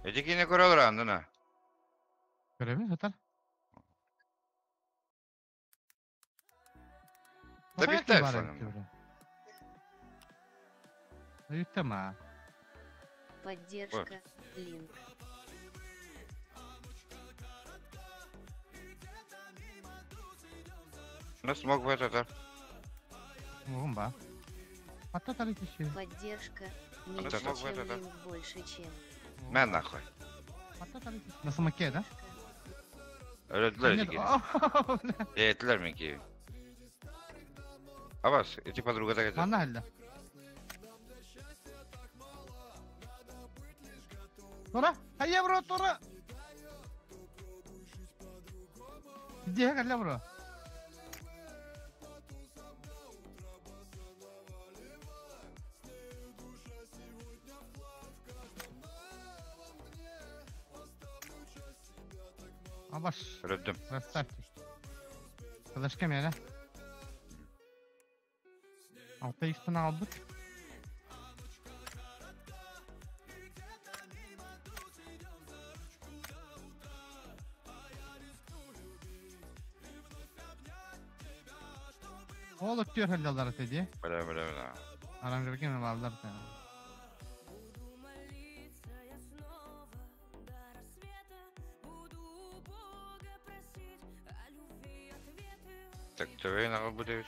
Эти кини көрөлөр андына. Көрөбүн сытар. Да bitti sanırım. Bitti ма? Поддержка. Линк. Ну смог в этот. Смогум ба. Hatta tabii ki şey. Поддержка. Меньше, смог в чем этот, да? линк, больше, чем. Мен нахуй. Hatta tabii ki. Nasıl makiye да? Öldüler Нет, эти кини. Ettiler mi ki? Абас, эти подруга так это. Манна хәллә. Тура, хайя бро, тура. Где хәллә бро? Абаш, Öldüm. красавчик. Флешка мені. Алта икстен албыт. Ол өттөр хәлләләр теди. Бля, бля, бля. Аранжировканы алалар. Так, тебе надо будет.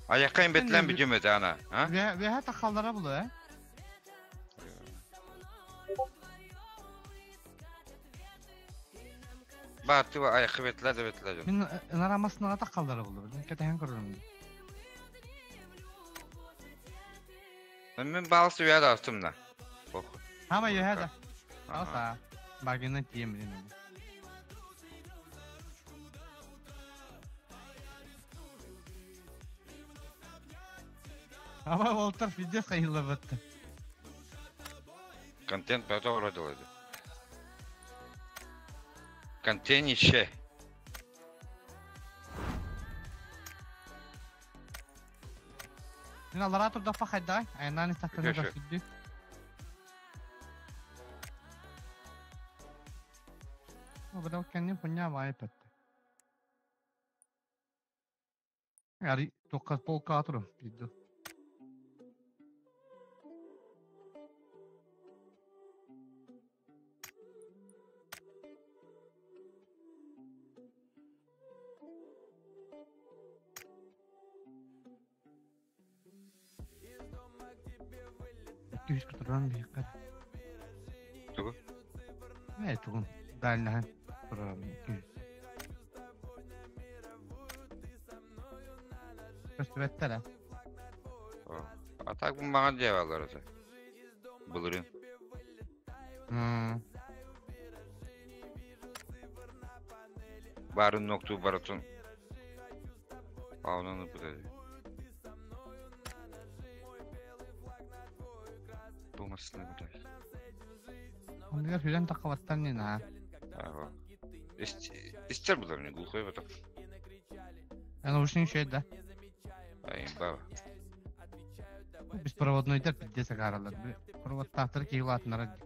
Ayakayım betlen bir cümle ana. Ha? Ve ve hatta kallara bulu he. Baktı ve ayakı betler de betler. Мин ынарамасына та kallara bulu. Кетен көрөрүм. Ben balsı üye de astım da. Bok. Хама юһәдә. Ага. Алса. Багына тием билин. Ама Волтер пиздец хайылла бітті. Контент потом родил это. Контенище. Мин алара турда фахайда, айнан истактаны Кеше. да сүддү. Обра кенни хуня вай петте. Яри тоққа полка атырым пидду. Икки үс туран бийкар. Тугу? Э тугун. Дальнахан туран икки үс. Көстүбэттэр э. А так bu bana cevaplar öte. Bulurum. Мм. Barın noktu baratun. Avlanı bu dedi. Bu masını bu dedi. Ондыгар хүлэн таққабаттан нин аа. Ага. İster bu da beni gulkoy batak. Эн ушин шөй да. Ay baba. Беспроводнойдар пиздец агаралар. Проводтаахтар киһи улаатынара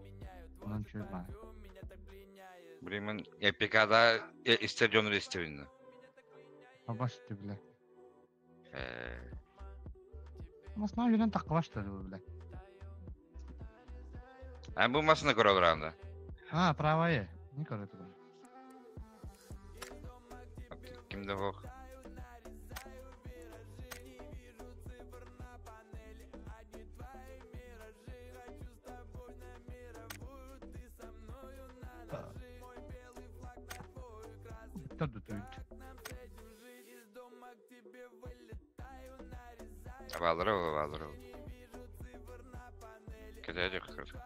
онон чөй баар. Bremen EPK'da ister canı ister beni. Абаш түблэ. Eee. Масна хүлэн таққабаш бля. Ben bu masını kurallar anda. А, правая. Не көрөтү. Kimde bok? Бүттөр дүтүйт. Bağları o bağları o. Kötü yok kırdı.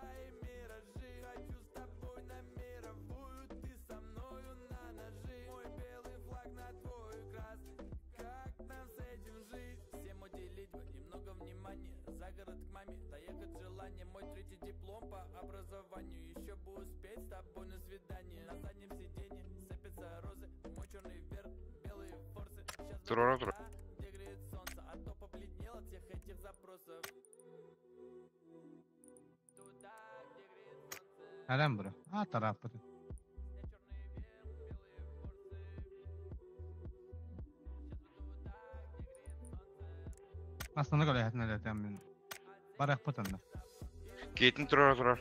Dur orada dur. Кэлэн бро. А тарааппыт. Астана көлөһөтүн элэтэн мин. Барыахпыт онно. Киитин турар турар.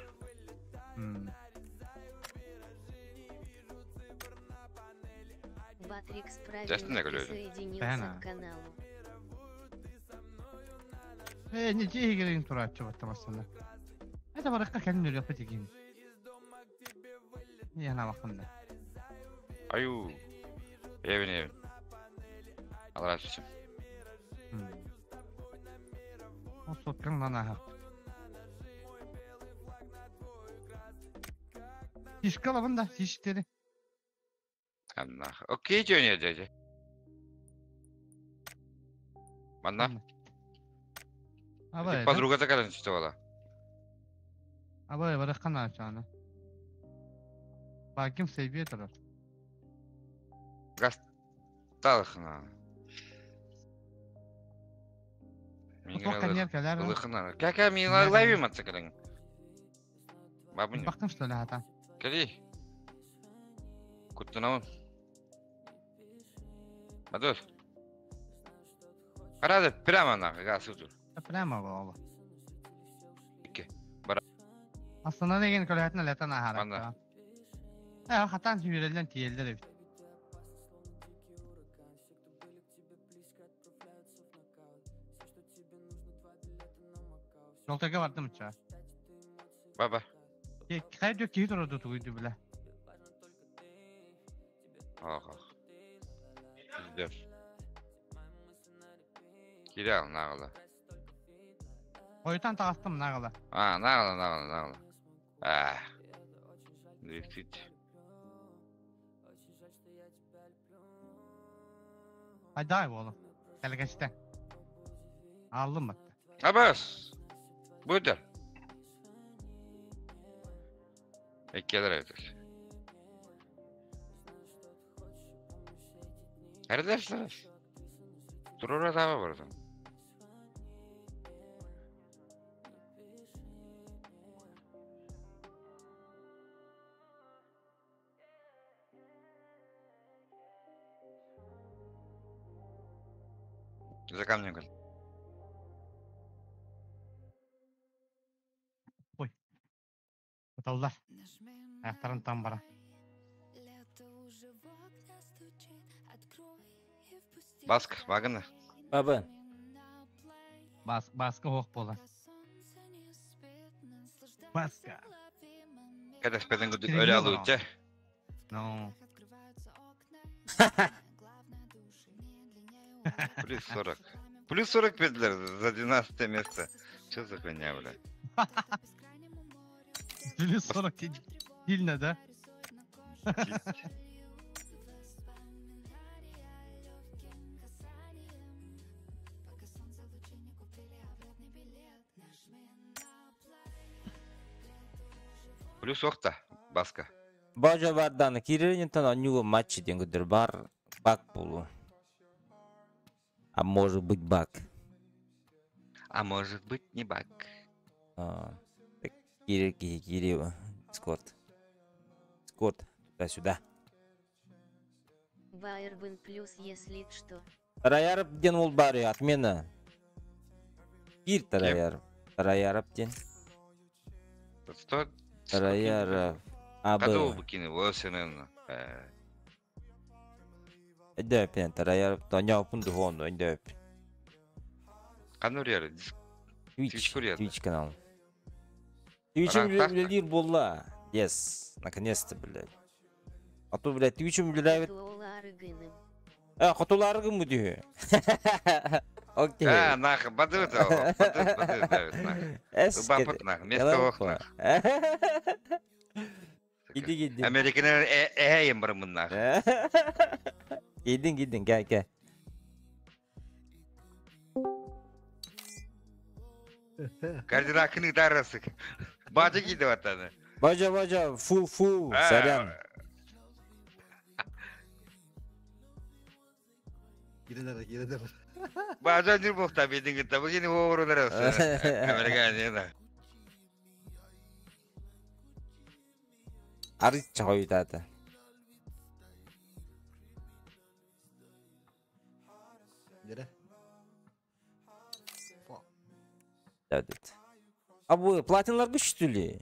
Батрикс правильно присоединился к каналу. Э, не дьиэ турааччы баттамассана. Это барыкка кэлин өлүөхпүт игин. Яна да. Аю. Эвин эвин. Аларасычым. Ол соткаң нана Фишка алабын да, фиштери. Аннах. Окей, жөнө дядя. Манна. Абай. Подруга такая читала. Абай, барыкка начаны. Баким сейбие турар. Гасталхна. Туох каньер кэлэр. Ылыхна. Кака ми лайви матсакалын. Бабын. Бактым что ли хата. Кали. Куттанабын. Бадыр. Арада прямо на газ утур. Прямо боло. Икки. Бара. Астана деген көлөһөтүн элетен Манна. аһаракка. Э, хатан сүүрэллэн тиэллэр эбит. Жолтага бардым ча. Баба. Кай дök киһи турду тугуйду биле. Ах ах. Пиздец. Кирилл нагла. Ойтан тагастым нагала. А, нагла, нагла, нагла. А. Дрифтить. Айдай болу. Кэлгэчтэ. Алдым батта. Абас. Буйдар. Эккелер этер. Эрдерсиз. Турура таба бардым. За камнем кал. Ыталлар. Аяктарын там бара. Баск, багына. Баба. Бас баскы хох бола. Баска. Когда спеден гудик Кирилл öyle бар. алуу Ну. Плюс 40. Плюс 40 педлер за 12 место. Что за хуйня, бля? Плюс 40 сильно, да? Плюс охта, баска. Бажа барданы кирилинтан анюга матчи денгүдүр бар бак болу. А может быть бак. А может быть не бак. А, так, Кири, Кири, Кири, Дискорд. Дискорд, туда-сюда. Байербен плюс если что. Тараярып ден ол бары, отмена. Кир Тараярып. Тараярып ден. Сто... Тараяров. Кадуу Абы. букини, осенен. Эдепен Тараярып. Таняпын духону, эдеп. Канур яр, Twitch, Twitch курьер. Twitch канал. Twitch Ранг үлелер болла. Yes, наконец-то, блядь. А то, блядь, Twitch үлелер. Хотуола арыгыным. А, хотуларгы му дүйе. Окей. А, нахуй, бадыр это, бадыр, бадыр, давит, нахуй. Эс. Бапыт, нахуй, место ох, нахуй. Иди, иди. Американер эйм бар мын, нахуй. Гидин, гидин, гel, gel. Координатный дарасык. Бажы кийди ватаны. Бажа, бажа, фу, фу, сорян. Кирилер, кирилер. Баазан жүр буохта бидин кытта бу кини уорулар Американина. Арычча хойутаата. Дere. А бу платинларга түстүлү.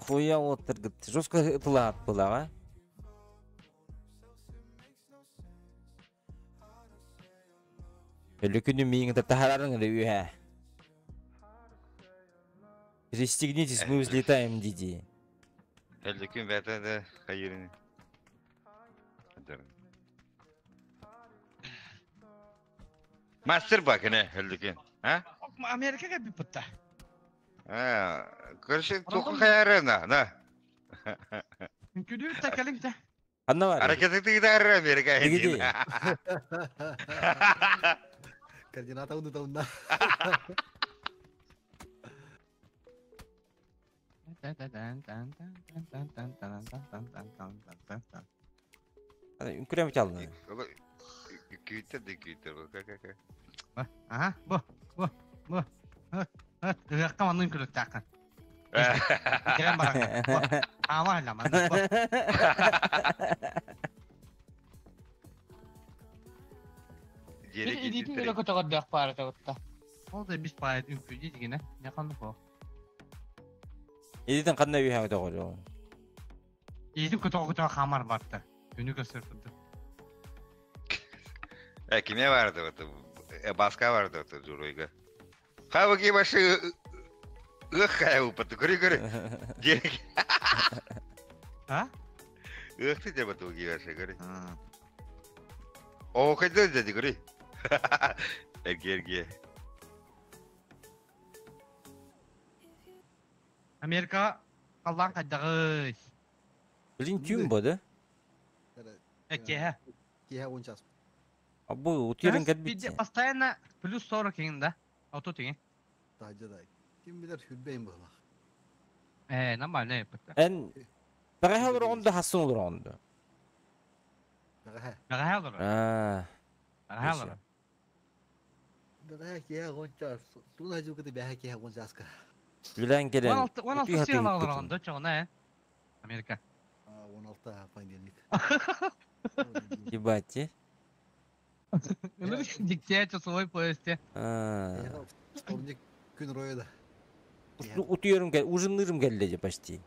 Хуя оттыргыт. Жестко ытылаат былаға. Өлүкүнү мииҥ таһаарарыҥ эрэ үөһэ. Пристегнитесь, мы взлетаем, диди. Өлүкүн бэйэтэ да хайырын. Мастер бакыне өлүкүн. А? Америкаға биппытта. А, короче, туха хайарына, на. Күдүр такалым та. Ханна бар? Аракеты Америка. Дигиди. Координата унутална. Үҥкүрэ чалны. Күүтер да күүтер. Как Ага, бу, бу, бу. Ыһыахха маннык күлүктааххын. Кирэн бараҥҥын. Аама һылла маннык. Илиитин өрө көтөҕөрдөөх баара табытта. Ол да бис паайт үҥкүү дигинэ. Не ханны бу. Илиитин ханна үөһэ көтөҕөрү. Илиитин көтөҕө көтөҕө хаамар барта. Күнү көстөр курдук. Э, киме барды вот? Баска барды вот журуйга. Хабыки башы ых хай упаты. Көрі көрі. Жерек. А? Ыхты деп ату башы көрі. О, хайда деді көрі. Эрге эрге. Америка халлаан хайдаҕый. Блин, түүн бу да? Эккеһэ. Киһэ он час. А бу утуйрын кэлбит. Постоянно плюс 40 деген да. Оту деген. Тажа да. Ким билер хүрбейм була. Э, нормально бытта. Эн бэҕэһээ олороҕун да хассын олороҕун да? Бэҕэһээ. Бэҕэһээ олорор. Аа. Бэҕэһээ олорор. Бэҕэһээ киһэ он час. Туна жукаты бэҕэһээ киһэ он часка. Үлээн кэлэн. 16 16 утуй сыала хатыгыппытын. олороҕун да чоҕуна э. Америка. 16 понедельник. Ебать. э. Ылыр диктия часовой поясте. Аа. Вторник күн ройда. Утуйарым кэл, ужиннырым кэллэ же почти.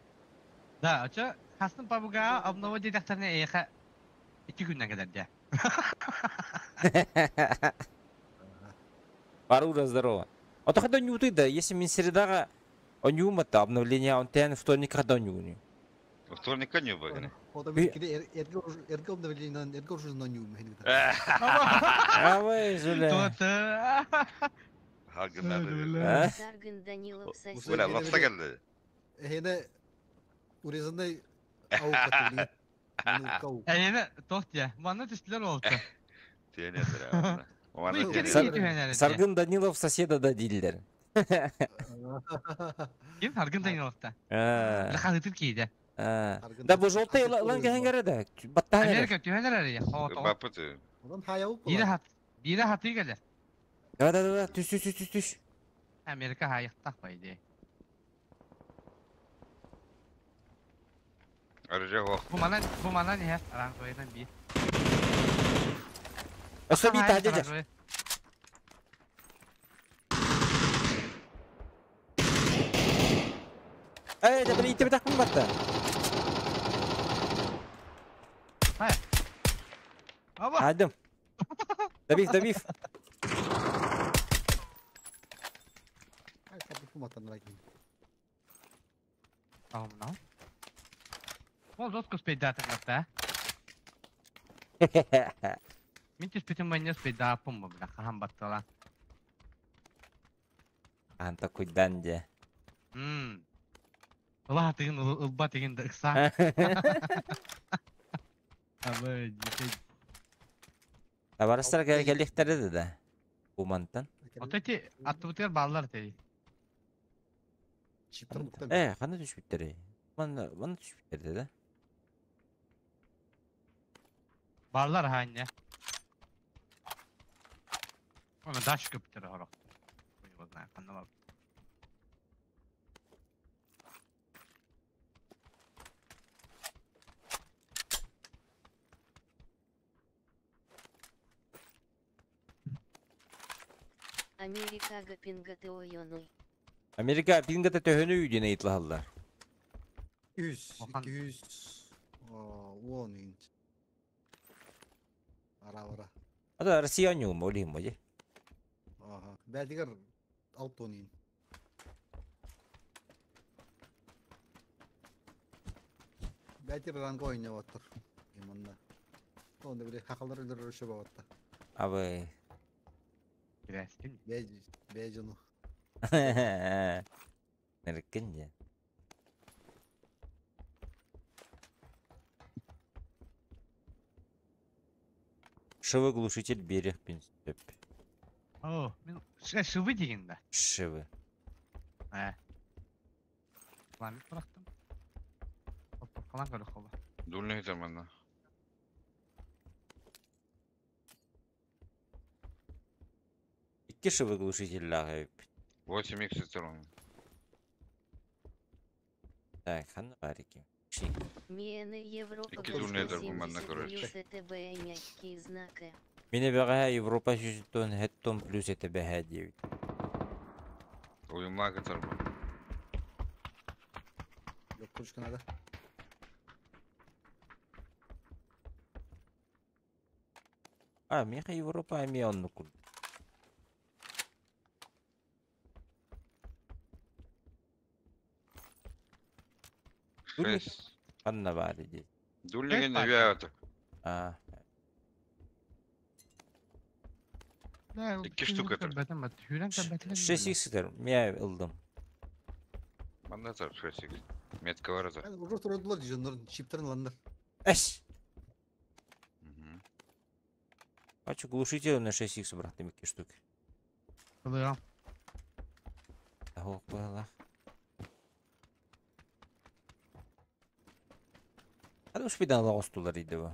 Да, очо хастын пабуга обнова дедахтарны эха 2 күннен келер Парура, здорово. А то когда не утый, да, если мин средаға онюмата обновление, он тен вторник когда онюни. Вторник не баганы. Ота бир эрге эрге обновление эрге уже на нюм. А вы, Жуля. То-то. Хагына. А? Саргын Данилов сосед. Бля, лапса келди. Эхене урезанный аука. Эйне тохтия. Манна түстүлөр болду. Тиене тире. Бу Саргын Данилов соседа да дииллэр. Ким Саргын Даниловта? А, Лаханы кийде. а. Да бу желтый лан кэһэҥҥэрэ да, баттаһан эрэр. Америка түһэлер эрэ. Хоо. Бапыты. Онон хаяуп. Бире хат. Бире хаты келер. Да да да, түс түс түс түс түс. Америка хайыктак по идее. Арыжа хох. Бу манан бу манан иһэр. Аранжойдан би. Өссө бии таһдьа дьэ. Эй, да били итибэтэх батта. Аба. Адым. Добив, добив. Ай, сапы матан ракин. Тамам. Ол жестко спейдатыр да. Мин түспүтүм манньа спейдааппын бу бля хаһан баттала. Ан такой данди. Мм. Ыла тыгын ылба тыгын да ыкса. Абы дите. Табарыстар кэлиэхтэрэ да. Бу мантан. Ото ти аттыбытыгар бааллар тей. Чиптер буктан. Э, ханна түспүттэрий? Манна, манна түспүттэр да. Бааллар хаанньа. Оны дальше көптөр хорох. Его знаю, ханна бар. Америкага пингаты ойоной. Америка пингата төһөнү үйден ыйытлаһаллар. 100, Охан. 200, 10 инч. Ара бара. Ада Россия ньюм олим моди. Аха. Бәдигер 6 ин. Бәдигер ранга ойнап отыр. Иманна. Онда бир хакалар өлөрүшө багатта. Абы. Кирәстин. Бәж бәжуну. Неркен же. Шывы глушитель берег пин сөп. О, мен шывы деген да. Шывы. Ә. Пламя бырақтым. Қалан көрі қолы. Дульный замана. Икки шывы глушитель лагы. 8 икс сторон. Так, ханна бар екен. Ши. Мены Европа Икки дульный бу манна 70 короче. плюс ЭТБ мягкие знаки. Мені бәғә Европа 100 тонн хеттон плюс ЭТБ 9. Уйумлага тарбы. Yok курушканада. А, меха Европа эми онну кул. Дульный 6. ханна бар иди. Дульный бар. не вяты. А, Икки штука тұр. 6 икс Мя ылдым. Манда тар 6 икс. Метка бар ата. Уже турдулар жоннор чиптерин ландар. Эш. Мгм. Ачу глушитель на 6 икс бырақтым икки штуки. Ылыға. Ох, была. Hadi uş bir daha ostular idi bu.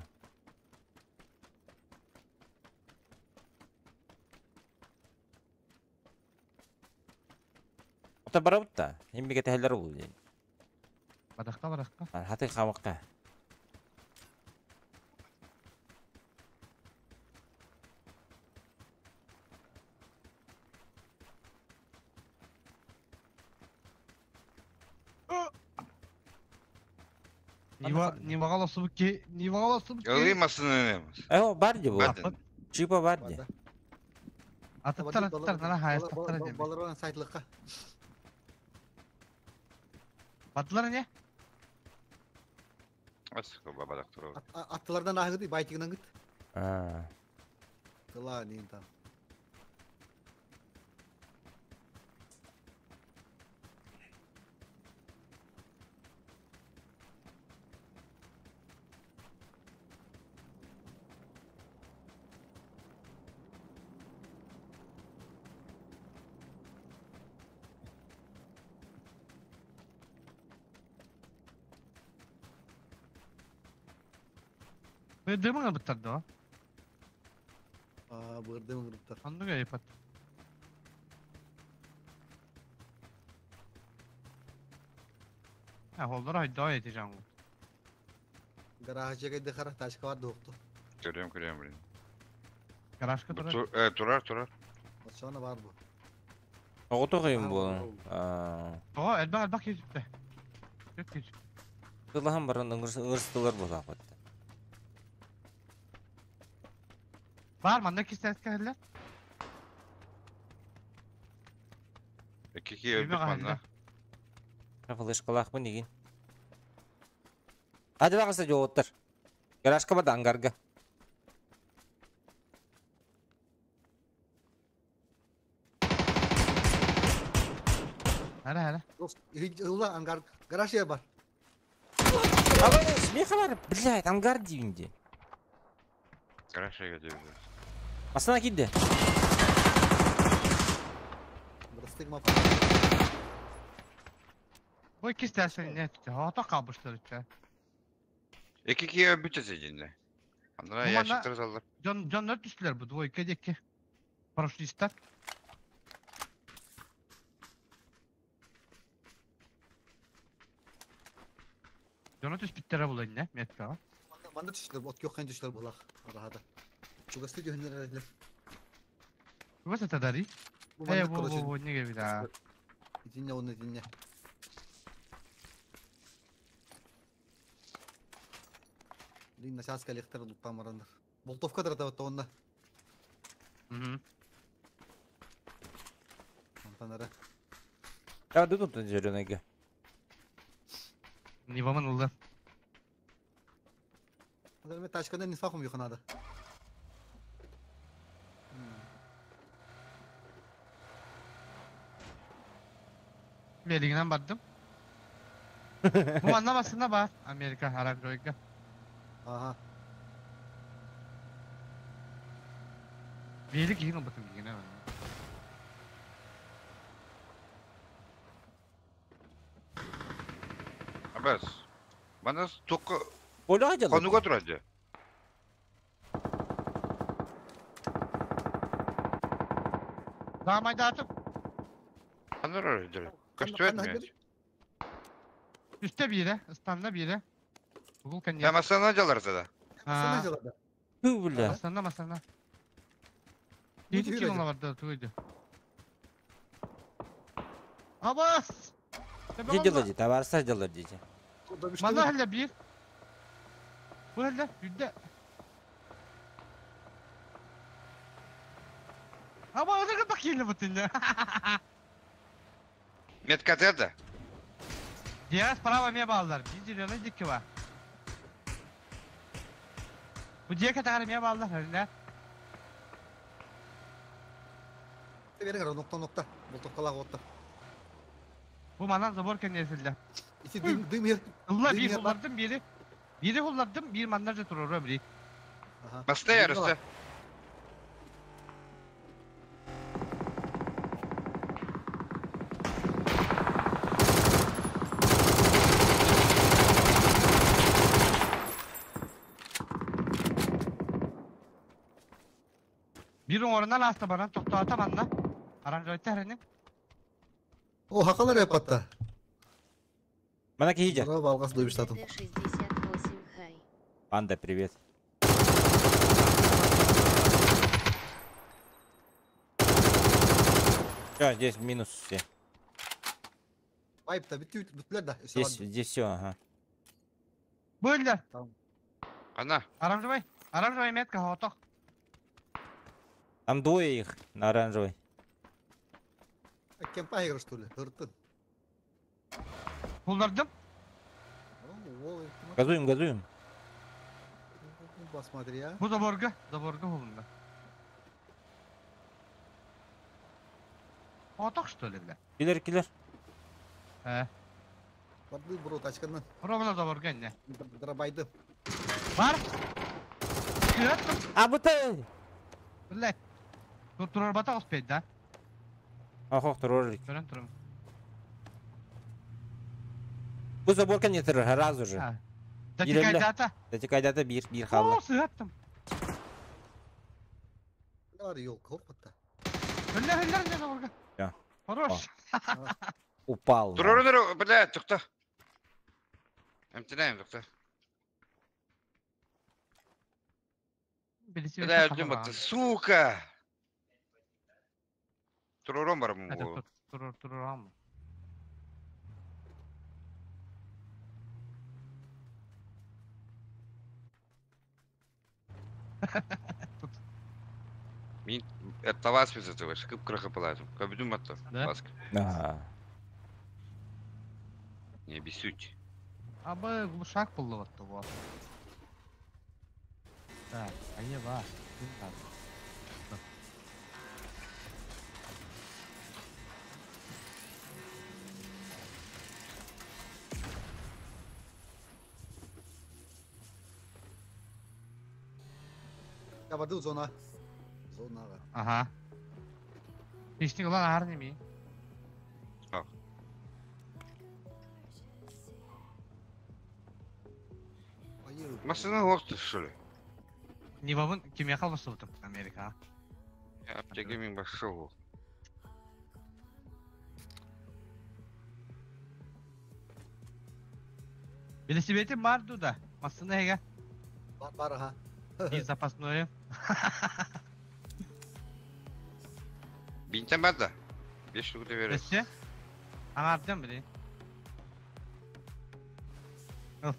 Ota барабыт да. Эмбиге тәһәлләр ул дин. Бадаққа, бадаққа. Хаты хамакка. Нива ки, Нива ки. Ылый масыны немес. Э, бар ди бу. Бардын. Чипа бар ди. Атыттар, атыттар, нара хайыс таттар дем. Баларван сайтлыкка. Батылар не? Асык бабадак туру. Аттылардан ахыгыт байтигинен гыт. А. Тыла нин там. Быдымың бұттарды о. А, бырдым групптар. Онды гайпат. Ha, hollar hayda eteceğim. Гараж жеге хара тачка бар докту. Көрөм, көрөм блин. Гаражка Бу турар. Турар, турар. Ошоно бар бу. Ого кыйын бу. А, А. О, элбак элбак кетипти. Кет кет. Тылахан баран ыңгырстылар бу лапат. Бар манда кистәскә хәлләр. Икки ки өлбүт манна. Флешкалах бу нигин. Hadi bakasa жоғыттыр. Гаражка бар ангарга. Хәле, хәле. Ула ангар гараж жер бар. Абай, смеха бар, блядь, ангар дивинде. Гараж жеге деп. Астана кидди. Бырыстык мап. Бу кистәсен не tuttu? Hata kalmışlar içe. Икки ки өлбүт эсежинде. Андара Бу манна- ящиктер салдыр. Жон жоннор түстүлөр бу двойка деки. Парашютистар. Дьоно түспүттэрэ була иннэ, меткаҕа. Манна түстүлэр, от күөх түстүлэр булах. Арахата. Чугастыы түһүннэр эрэллэр. Чугас это дари? Бу Э, маннык, бу, короче, бу, бу, не бит, а. Итинне уонна итинне. Блин, на сейчас коллектор луттан барандар. Болтовка дырата онна. Мгм. Онтан ара. Я тут зеленый. Не вам ылла. Мен тачкадан не сахым юханада. Белигинен бардым. Бу манна басына бар. Америка Аранжойга. Ага. Белик киһин ылбытым кигинэ. Абас. Мана тоққа Оля дьалар. хонуга турады. Даамайдаатым. Ханар арыдыр. Көстүбэт мен. Үстэ биирэ, ыстанна биирэ. Бугул кэнниэ. Я масана жалар да. Сана жалада. Ху бля. Мастанна, мастанна. Не Жети түйреді? килола барды, туйду. Абас! Где делать? Товарса делать дети. Манна хәллә бир. Бу хәллә, yüддә. Аба, öyle bak yine bu tünde. Меткатер да. Diğer справа me bağlılar. Bir zilyon dikki var. Bu diğer katarı me bağlılar herhalde. Берең нокта нокта. Болтовкалаах отта. Bu manan zabor kendisiyle. Ити дым дым ер. Allah bir Дым ер. kullandım biri. Biri kullandım bir manlarca durur ömrü. Ага. Маста ярыста. Bir orundan astı bana toktu atam anla. Aranjoyta herinin. О, хакалар япатта. Мана киһи Браво, алгас дойбуштатым. 68 хай. Панда, привет. Все, здесь минус все. Вайпта бүттү бүттүлөр да. Здесь, здесь все, ага. Böyle. Ана. Aranjoy. Aranjoy metka hotok. Там двое их на оранжевой. Кемпа игра что ли? Хыртын. Kullandım. Газуем, газуем. Посмотри, а. Bu zaborga. Zaborga hulunda. Hotok что ли бля? Киллер, киллер. He. Барды бро тачкандан. Ровно zaborga ne? Драбайды. Var. Kırattım. А, будто... Блядь. Dur durur bata uspeydi da. Ох, ох, турорик. Görün durun. Bu заборка не сразу же. Ha. Ирелле. Dakika data. Датикайдата бир, бир халла. Oo sığattım. Бар елка, опа-то. Hüller hüller ne zaborga. Ya. Хорош. Упал. Турорунер, бля, тукта. Эмтинайм тукта. Birisi Бля, öldüm батты. Сука. Туророн бар Hadi бу. dur dur dur ama. Мин это вас визатываешь, кып крыха палатым. Кабидум батты. Да? Баск. Ага. Не бесють. Abi bu şak buldu battı bu. Так, а var. Я барды зона. Зона. Aha. İşte ulan ağır ne mi? Al. Машина лохты, что ли? Nivav'ın kimya kalması buldum Amerika. Аптека мин башшоу. Велосипедим бар да. Массына эге. Бар бар ха. Bir запасной. Бинтен бар да. 5 штук берет. Өссө. Аңардан били. Ал.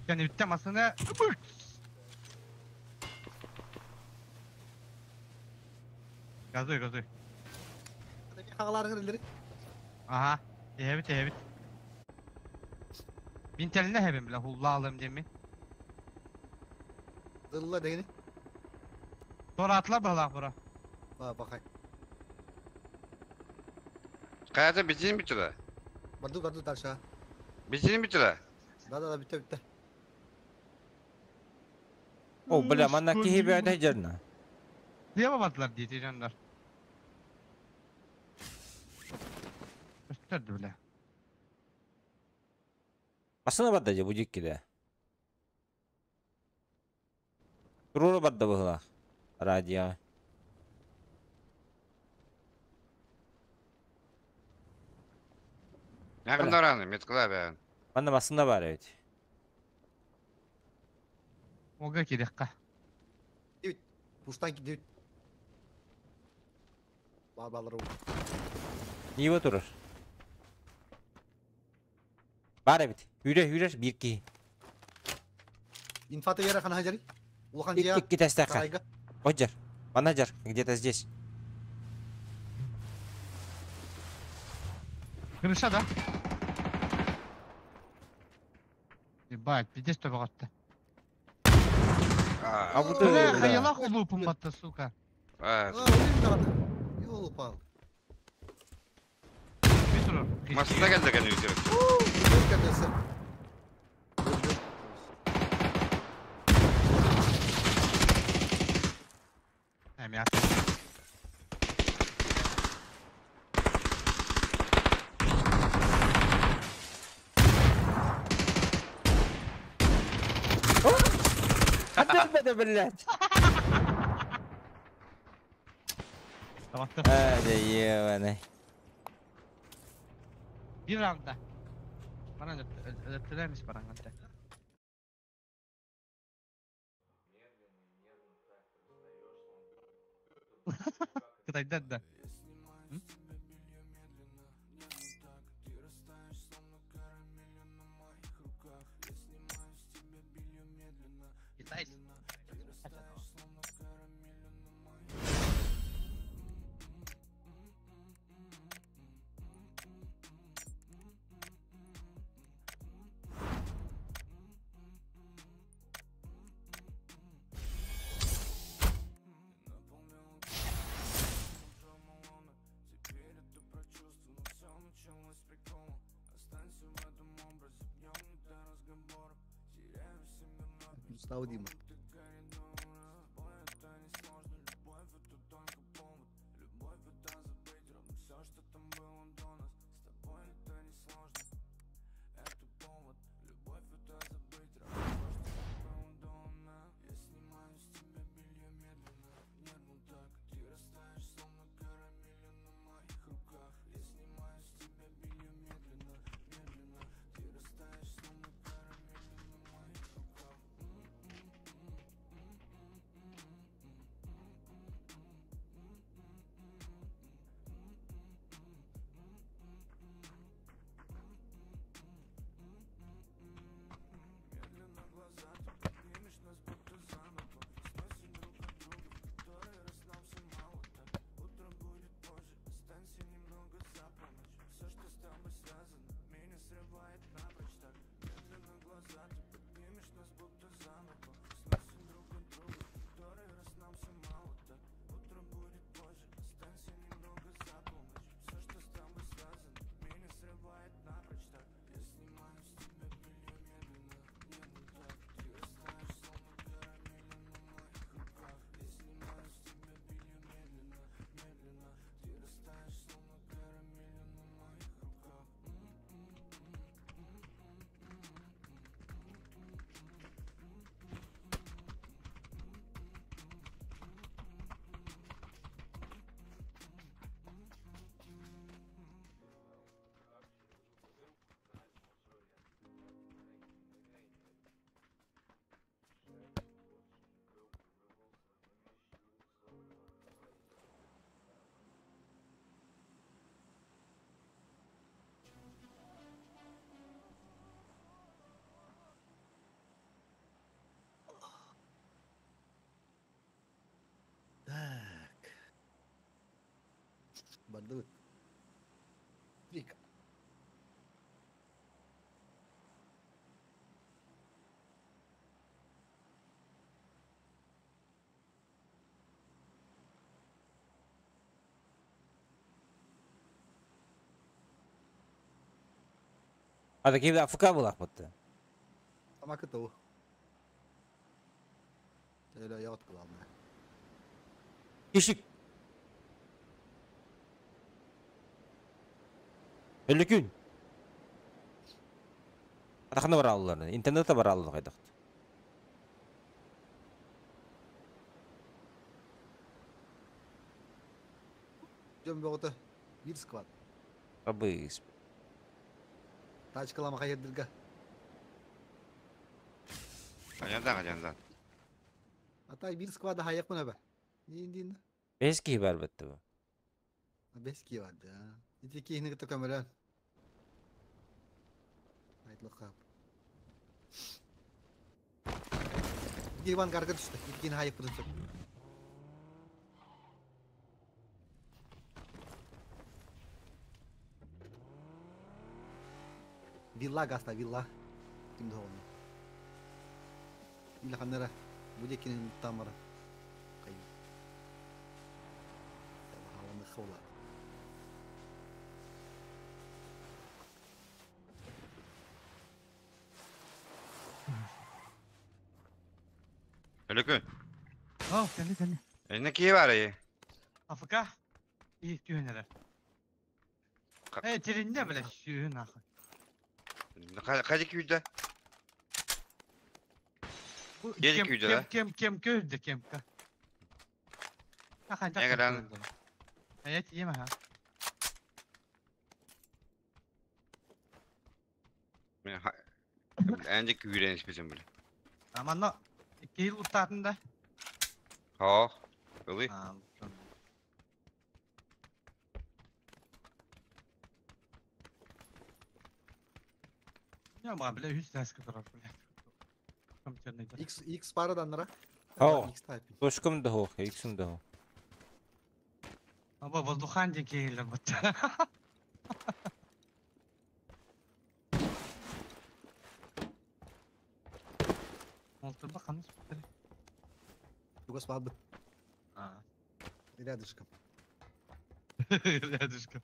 Yani bitti masını. Газуй, газуй. Хагалар кирилери. Aha. Evet evet. Binteline hebim bile hulla alım demi. Zılla degini. Sonra atla balak bura. Ba bakay. Kayada bitsin bitti da. Bardu bardu tarşa. Bitsin bitti da. Да да да bitti bitti. О, бля, манна киһи бөтө жерна. Diye babadılar diye diyeceğimler. Gösterdi bile. Асына бадда же бу жиккиде. Турура бадда быһыла. Радио. Yakın oranı metkıla ben. Манна масына бар эбит. Oga kirikka. Пуштан кидит. Бар балар. Нива турар. Бар эбит. Хүрэ хүрэр бир киһи. Инфата yere хана хажари. Улахан жия. Икки тестака. Сарайга. Оджар. Манна жар. Где-то здесь. Kırışa da. Ебать, пиздец төбе катты. А бу Бля, да. хайалах улупум батты, сука. А, А, oyun da Yol upal. Bir durur. Masada geldi kendini bitirip. Gel kendisi. Hem ya. Hadi be блядь. Tamam. Hadi ебаный. Bir roundda. Bana öldürdülermiş bana hatta. Кытайдан да. Китайцы. Слава Дима. Бардыбыт. Вика. Ата киһи АФК булахпытты. Тамакы тыл. Öyle yok главное. Ишик. Өлөкүн. Атахына бараллар. Интернетте бараллар кайдакт. Жөн бөҕөтө биир склад. Абыс. Тачкалама хайырдырга. Ханяндан ханяндан. Атай биир склада хайык мына бе. Дин дин. Бес киһи бар битти бу. Бес ки бар да. Ити кихини кытта көмөлөн. Айтлыкка. Иван гарга түштү. Икини хайык бутун сөп. Вилла гаста вилла. Ким да оны. Вилла ханнара. Бу декинин тамара. Кай. Хаваны хавла. Өлөкүн. О, кэлли кэлли. Энне кие бар е. АФК. И түһүнэрэ. Э, теринде биле сүүн ахы. Хажы күйді. Ели күйді, да? Кем кем кем көйдө кемка. Аха, Эгран. Э, тиеме ха. Мен Энже күйрен испесем биле. Аманна кейл уттатын да. Хо. Ылы. А, Я мага биле үс дәске турар биле. Компьютерный. X X бары даннара. Хо. X type. Точкам да хох, иксим да хох. Аба воздухан ден кейлер бутта. Олтурба каныс бутта. Тугас бар бит. А. Рядышком. Рядышком.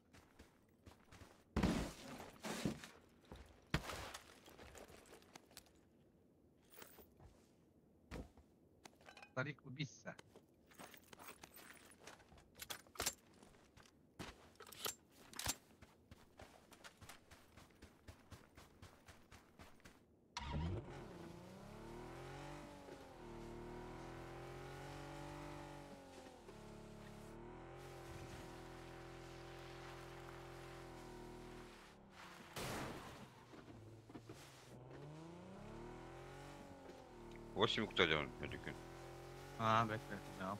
Старик убийца. Восемь кто делал, Өлөкүн. А, бет, бет, да.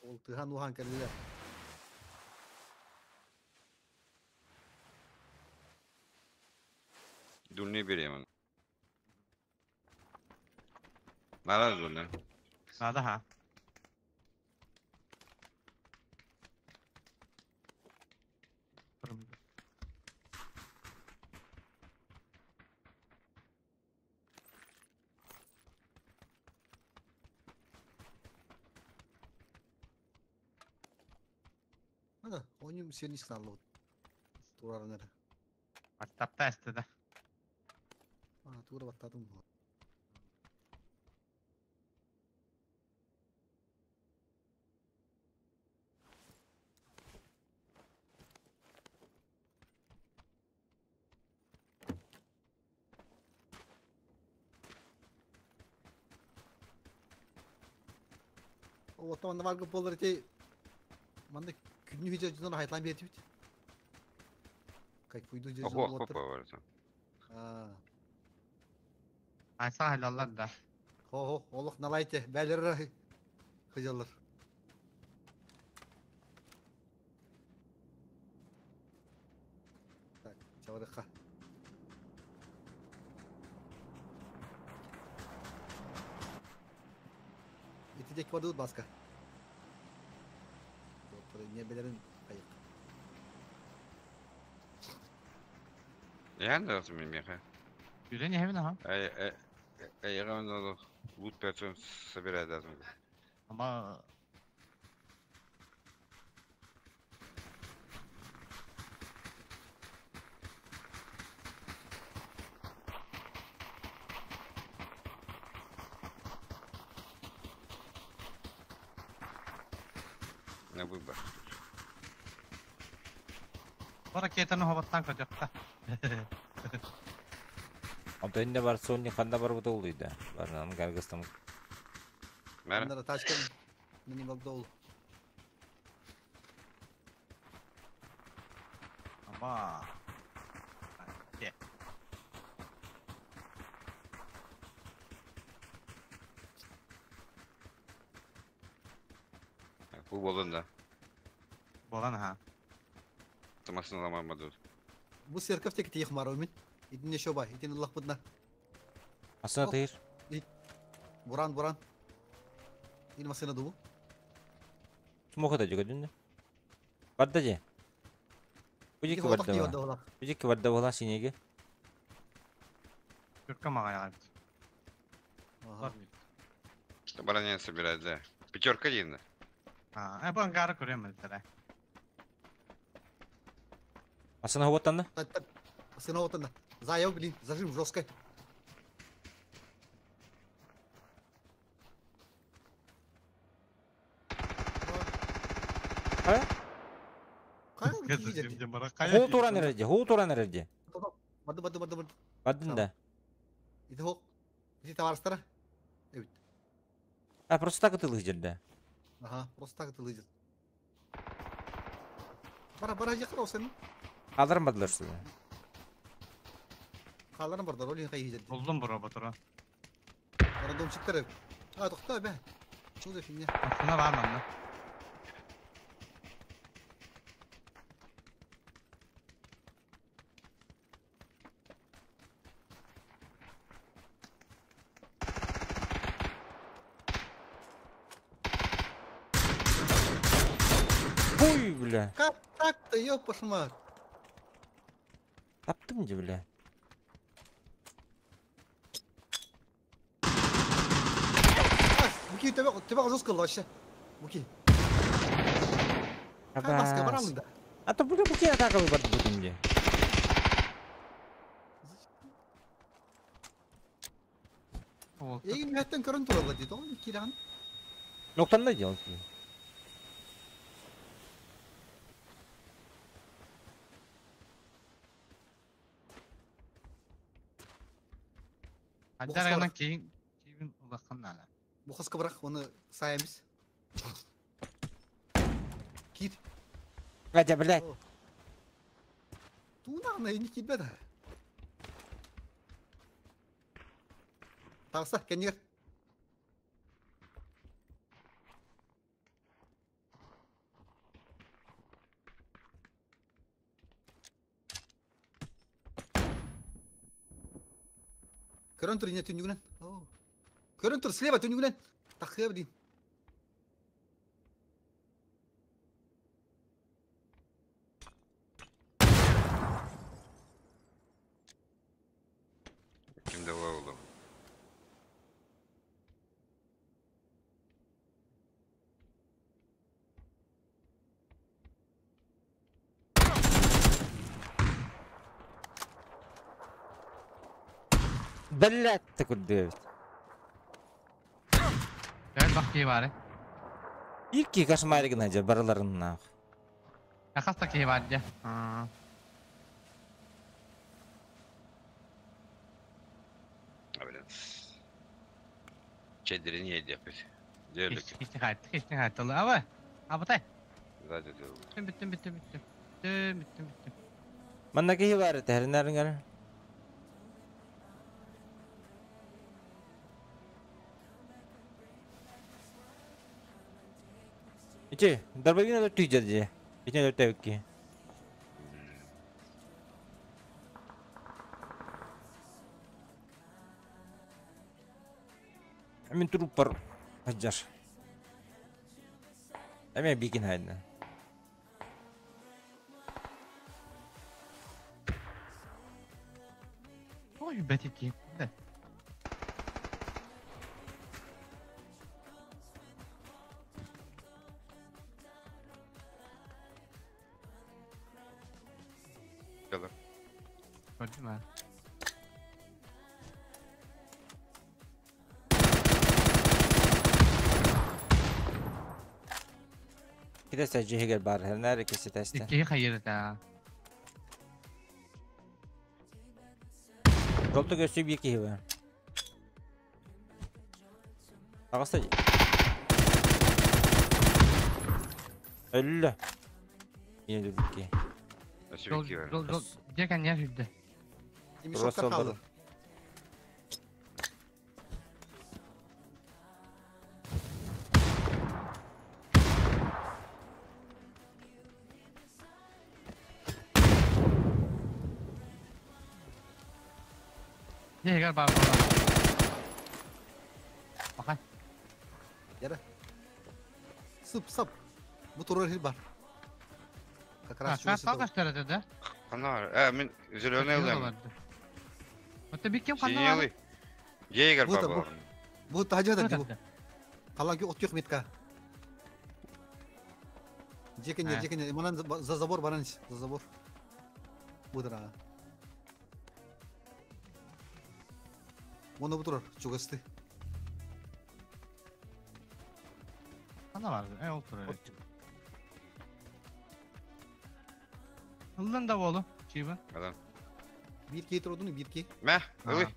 Ол тыхан ухан кэллилер. Дульны беремін. Нара дульны. Надо, ха. Ана, онюм сен исналлы. Турарынар. Аттапта эсте да. А, тура баттадым. Оттан варгы болар те манда күнү видео жунар хайтлан берди бит. Кайфуйду же Охо, болот. хопа бар. А, Айса халаллар да. хо хо, олох налайте, бәлер хыжалар. Так, чаварыха. Диэки бардыбыт Баска. Ньиэрбэлэрин хайык. Ян да меха. Юрен иһэбин аха. Ай ай ай лут персон собирает даже. Ама На выбор. Бу ракетаны хоботтан көтөххө. Онто инне бар Сони ханна бар бутулуйда. Барнан гаргыстым. Мэр. Аннара тачкан мини болду. Ама. Де. Бу болон да. Болан аха. Тамасын ламамады. Бу церковь тек тиих марумин. Итин еще бай, итин Аллах будна. Асына тыйыр. Буран, буран. Ин машина дубу. Смоха да жүгөдүн. Барда же. Бу жеке барда ба. Бу жеке барда бола синеге. Түркө мага ягат. Ага. Баранин собирает, да. Пятерка один. А, бу ангары көрөм эле. Асына хоботтан да? Сына вот она. Заяв, блин, зажим жестко. А? Кая? Хоо туран эрде, хоо туран эрде. Барды, барды, барды, барды. Бардын да. Ити хок. Ити товарыстара. Эбит. А просто так ытылых жерде. Ага, просто так это лызит. Бара, бара, жакыр сен. Аларым бардылар сюда. Халарын бардар, ол кай хижет. Болдум бу роботура. Бара домчиктер. А, тохта бе. Что за фигня? Астына бар манна. Ой, бля. Как так-то, ёпашмар? Таптым же, бля. Буки, тебя, тебя жестко вообще. Буки. Кай маска бар алында. А то бля буки атака барды бутын же. Егин мехтен көрөн туралла дейт, ол киран. Ноктан да делать. Адарганан кийин кийин улакан ала. Бухаска бирок, оны саемиз. Кит. Катя, блядь. Тунагына эни кирбеди. Тагыса, кенигер. Көрөн тур ине түнүгүнөн. Көрөн тур слева түнүгүнөн. Тахыя блин. Кимде болду? Блядь, такой Дэвид. Бер бак кии бары. Ирки кошмарик надя, бараларын нах. Акаста кии бар же. А, блин. Чедирин еди опять. Делик. Хични кайтты, хични кайтты. Аба. Абатай. Сзади делал. Бүттүм, бүттүм, бүттүм, бүттүм. Бүттүм, бүттүм, бүттүм. Манна кихи бар, тәринәрин Ичи, дарбагина да түйжер же. Ичи өтөкки. Мен труп бар. Ажар. Эмиэ бикин хайна. Ой, бэтики. Да. Кэлэр. Көрдүм аа. Кидэсэ дьиһигэр бар, хэнээр иккиси тэстэ. Иккиһи хайыр этэ. Жолту көстүү биир киһи бар. Таҕыста Өллө. Yine de bir ki. Өссө Жол, икки бар. жол, жол. Дьэ кэнниэ сүрдэ. Мешоктар Росолдор. хаалды. Дьэ иһигэр баар буолар. Бакай. Яра. Сып сап. Бу турар хил бар. Как раз Как чугас көстөр этэ да? Ханна бар? Э, мин зеленый ылыам. Оттон бик ким ханна бар? Синелый. Егер Бу да, бу. бар. Бу тажа да бу. Таланки от метка. Жекене, А. жекене, манан за забор баран за забор. Будра. Оны бу турар, чугасты. Ханна бар? Э, ол турар. Ыллын да болу. Чиба. Адам. Бир кей турудуну, бир кей. Мә, ылый.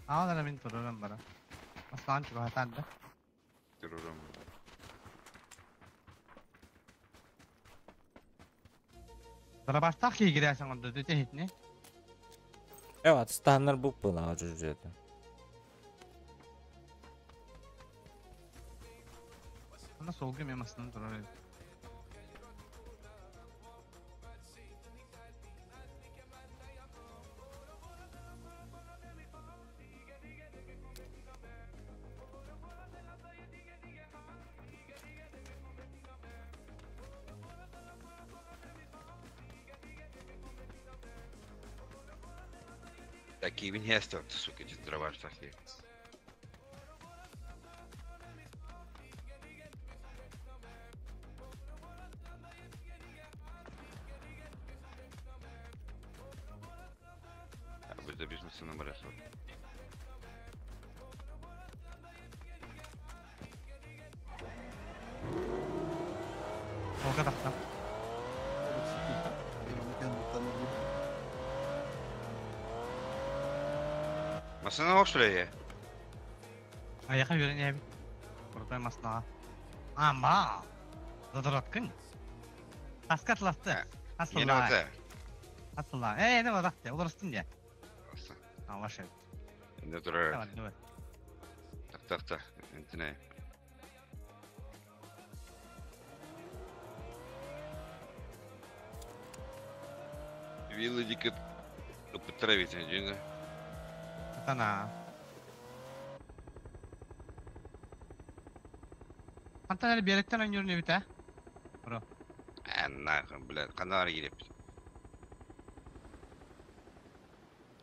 Аалара мин турарым бара. Аслан чугатан да. Турурум. Дарабастах кийгирээсиң онда дете хитни. Evet, стандар бук была жүжөтө. Ана солгу мен астынан турар эди. Такие виньясты, сука, эти дрова такие. А будет бизнеса номер Солга тахтам. Масына ошуле. Аяка үйренебит. Крутой маснага. Ама. Задораткын. Таскатласты. Yine Асылла. ота. Асылла. Э, не баракты. Олорстун же. Алаша. Инде турар. Давай, давай. Так, так, так. Интине. Вилла дикет употравить, не Атана. Антан эле беректен ойнорун эбит, а? А нахуй, блядь, канар girip.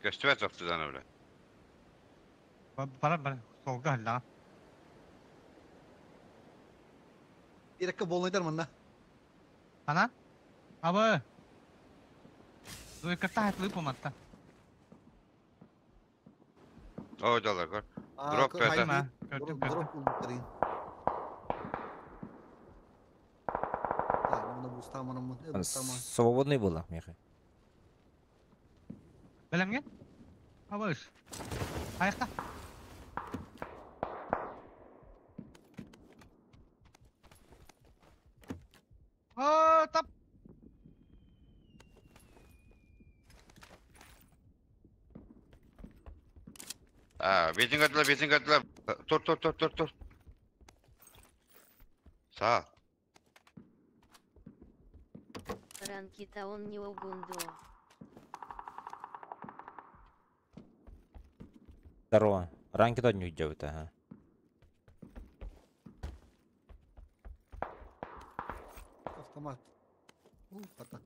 Көстүбэт оқтудан бля. Бара бара. Солга алла. Ирекке болнайдар манна. Ана? Абы. Дуйкатта хатлы поматта. О, доллар, көр. Дроп это. Ма, көрдүм, көрдүм. Дроп улуттарын. Так, оны бустаманымын, бустаман. Свободный была, меха. Белемген? Абы. Аякта. О, тап. А, бетин катыла, бетин катыла. Тур, тур, тур, тур, тур. Саа. Ранкита он не огундо. Здорово. Ранки тот не уйдет, ага. Автомат. У, хата.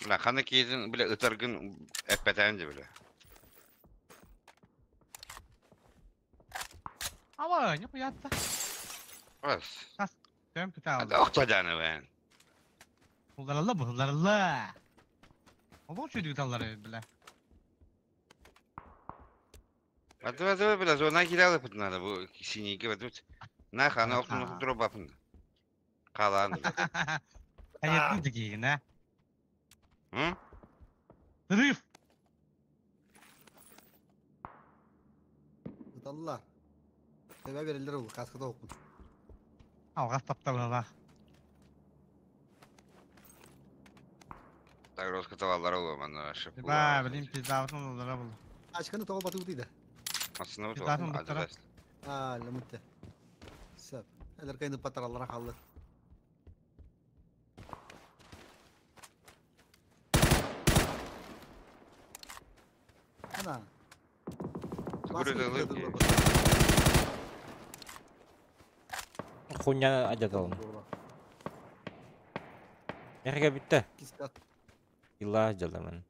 Бля, ханы киһитин, бля, ытаргын эппэтээн дии, бля. Ава, не хуятта. Бас. Төм күтә Hadi охтаданы бэн. Булдаралла булдаралла. Олох чөйдүк таллар бля. Hadi hadi бля, зона киралы надо бу синики вот тут. На хана охтун дробапын. Калан. Хайырды дигин, М? Взрыв! Ыталлар. Төбө берелер ол, каскада окун. Алгас тапталыла. Загрузка tavalлар олу манна шып. Ба, билим пиздавытын олдара бул. Ачканы тоҕо батыбыт иде. Aslında bu Пиздатын da буттара. Аа, лымытты. Сөп. Элер кайны патараллара қалды. Ана. Хуйня адяталым. Эрге битте. Кискат. Ила жаламын.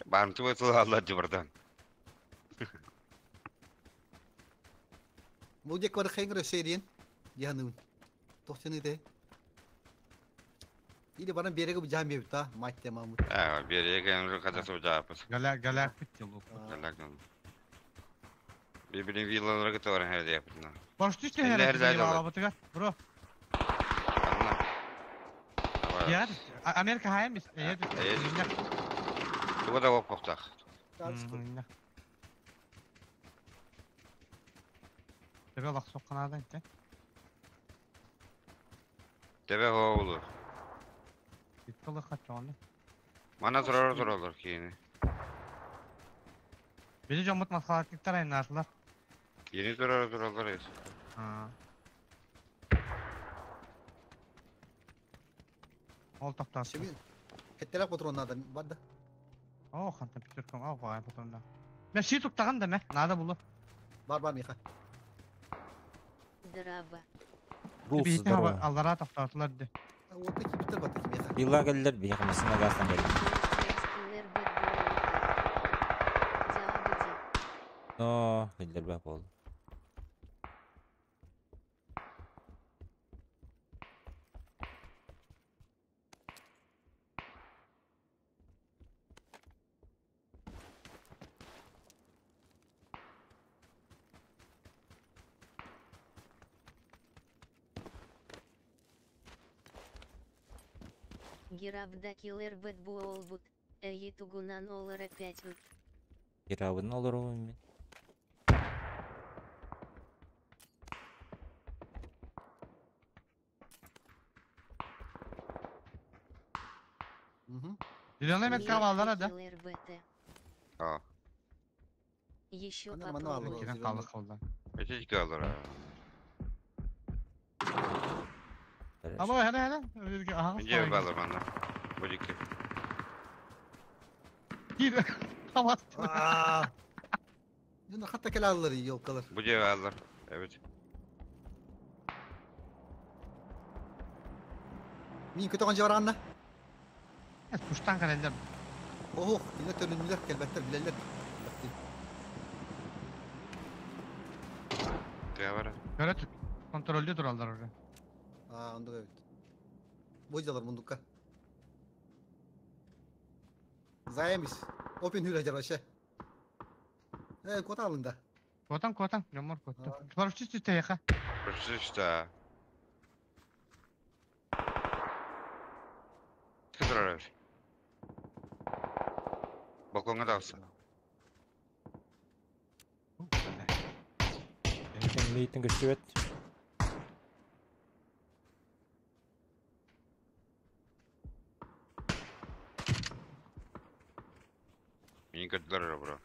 Барымты бытыл алла жыбырдан. Бул жек бар хайгыр сериен. Яны. Тохтены де. Или бана береге бу жам бебит та, мать те мамут. А, береге эмри кадасы жаапыз. Галя, галя битте бул. Birbirini villalara götü her de yapın. Boş düştü Eller her zaten var. алабытыга. Бро, Anla. я Америка хайм из. Э, Туга да оп коктак. Тебе лак соққанадан те. Тебе хоолу. Иттылы хачоны. Мана турар туралар кийини. Били жомут масхалатниктар айнарсылар. Кийини турар туралар эс. Ол токтотту. Шемин. Хеттелек патроннардан бар да. О, ханта пятеркам, ал багай патронда. Мен ши туктаган да ме, надо было. Бар бар Миха. Здраво. Рус Бихитин здорово. аллара токтотулар ди. Отта кибиттер бар таки Миха. Ила келдер бияк масына гастан келди. Киллер бэт Диабети. Но, келдер бак болду. Герабда киллер бэт буолбут. Эйи тугунан олора 5 ыт. Кирабын олору мен. Зеленый метка аллара да. Киллер БТ. А. Еще Ана мана попробуй. алып. Кирен калды колдан. Эти алар. Abo hele hele. Aha. Же балар мана. Бу дики. Gir. Tamam. Аа. Юна хатта келе алыр елкалар. Бу же алар. Evet. Мин көтөгөн жабар анна. Куштан каралдар. Ох, дина төлүнүлөр келбеттер билелер. Тыга бар. Көрө түп. Контролдө туралдар уже. Аа, онда evet. Бу жалар мундукка. Заемис. Опен хүрэ жараша. Э, кота алында. Котан котан, жомор котан. Барып түстү тейха. Что? Турар. Балконга да алса. Мейтин көстүбөт. Мени көтүлөр бро.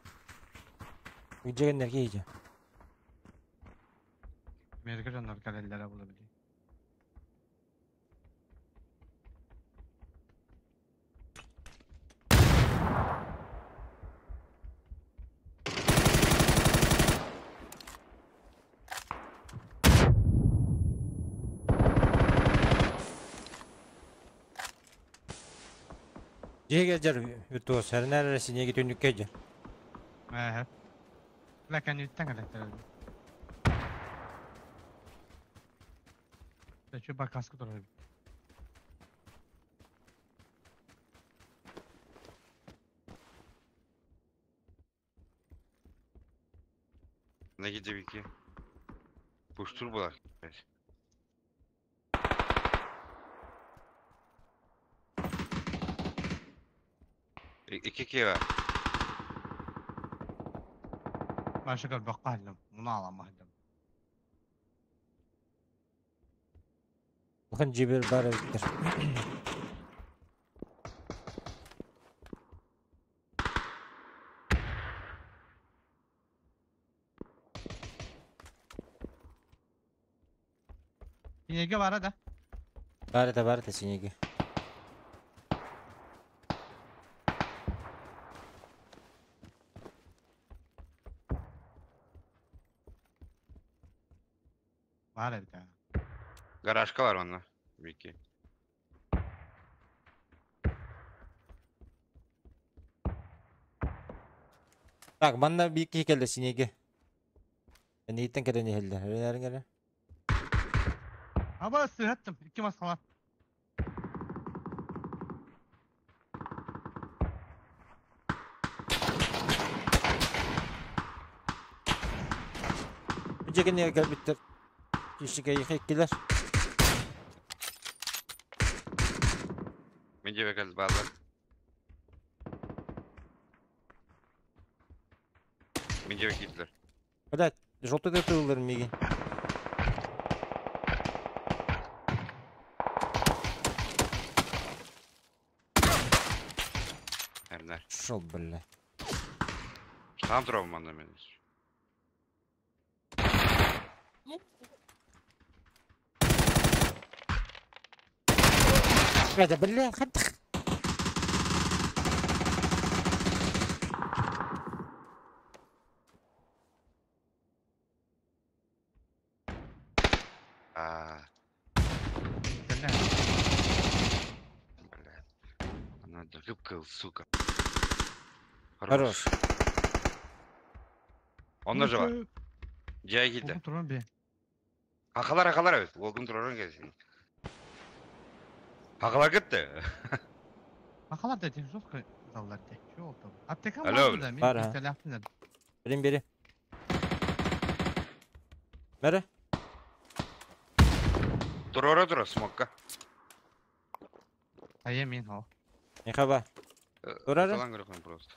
Жегендер кейжи. Америка жандар каралдар була били. Киһигэ дьэр виртуоз сэринэр синеги түннүккэ дьэ. Ээ. Лэкэн үттэн кэлэттэр. Чү баркаска турар. Ne gidiyor ki? Puştur bular. İki ki var. Маша көрбөххө Муна аламаһдым. Bakın cibir бар эбиттер. Синеге бара да. Бар это бар это синеги. Бар эбит. Garajka var onda. Viki. Так, манна bir iki келді синеги. Нейттен келен ehildi. Öyle gele. Аба сыһаттым. Икки маскала. Жеген не келбиттер. Кишиге yıkıkkiler. Мен жебе келdi bazı. Мен жебе кийдилер. Блять, желтый тыллар миги. Эрнер. Шел, бля. Там турабын манда мен. Это, бля, хат. Аа, Кэллэ. блядь. Она рыбка, сука. Хорош. Онда же бар. Жай кийди. Олгун туран бе. Хакалар хакалар эбит. Олгун тураран келсин. Хакалар кетти. Бакалар да тем жестко заллар те. Чү oldu? Аптека Алло, бар да. Мен Бар, а. пистолеттин. Берин бери. Бери. Турара тура смокка. Ая мен хо. Не хаба. Турара? Салан көрөкөн просто.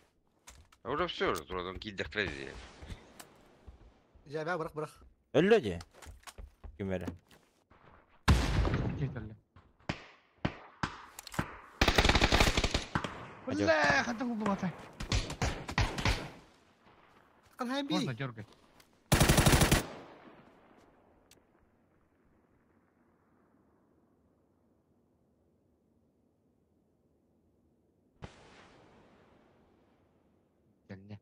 Уже все уже турадан кийдик трези. Жабя бырах бырах. Өллө де. Ким бери? Кетерле. Бля, хата булду бата. Кан Можно би. дергать. Кэллэ.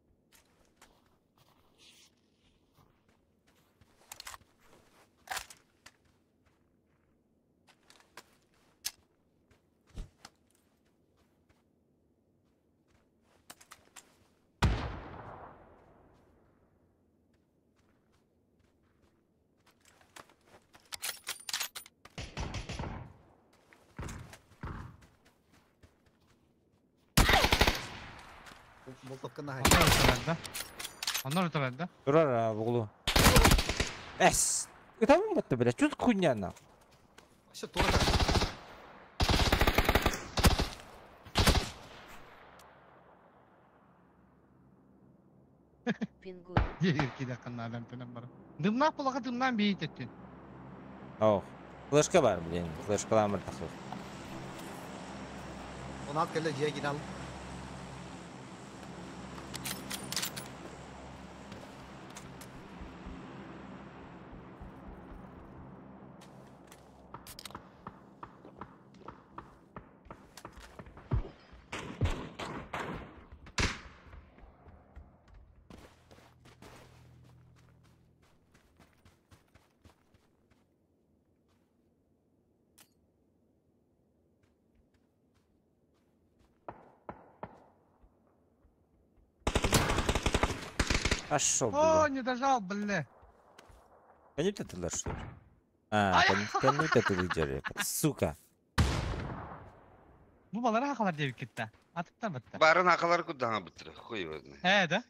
Болтопка на хай. Оннор өтөлөр да. Оннор өтөлөр да. Турар бугулу. Эс. Там батты, бля. Чё за хуйня на? Вообще тура. Пингуин. Дегер киде каннадан бар. Дымнах булака дымнан бейт эттин. Ох. Флешка бар, блин. Флешкаламыр тахыр. Онат келе жия гинал. Пошел, О, бля. не дожал, бля. Коннектор что ли? А, коннектор ты сука. Бу балара хакалар диэбит кытта. Атыттар батта. Барын акалар куддаҥа быттыра. Хуй его знает. Ээ да?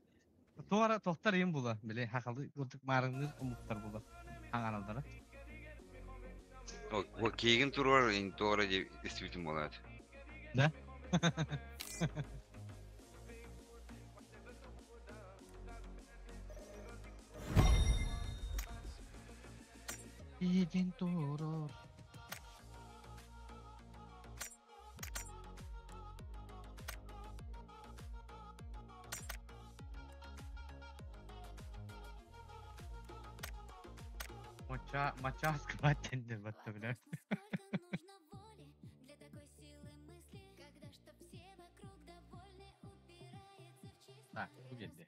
Туора тохтар им була. Били хакалы курдук маарыҥныыр омуктар була. Хаҥараллара. О, кейгин турар, ин туора действительно болат. Да? Един турор. Моча, моча скватенде батта, бля. Так, бу geldi.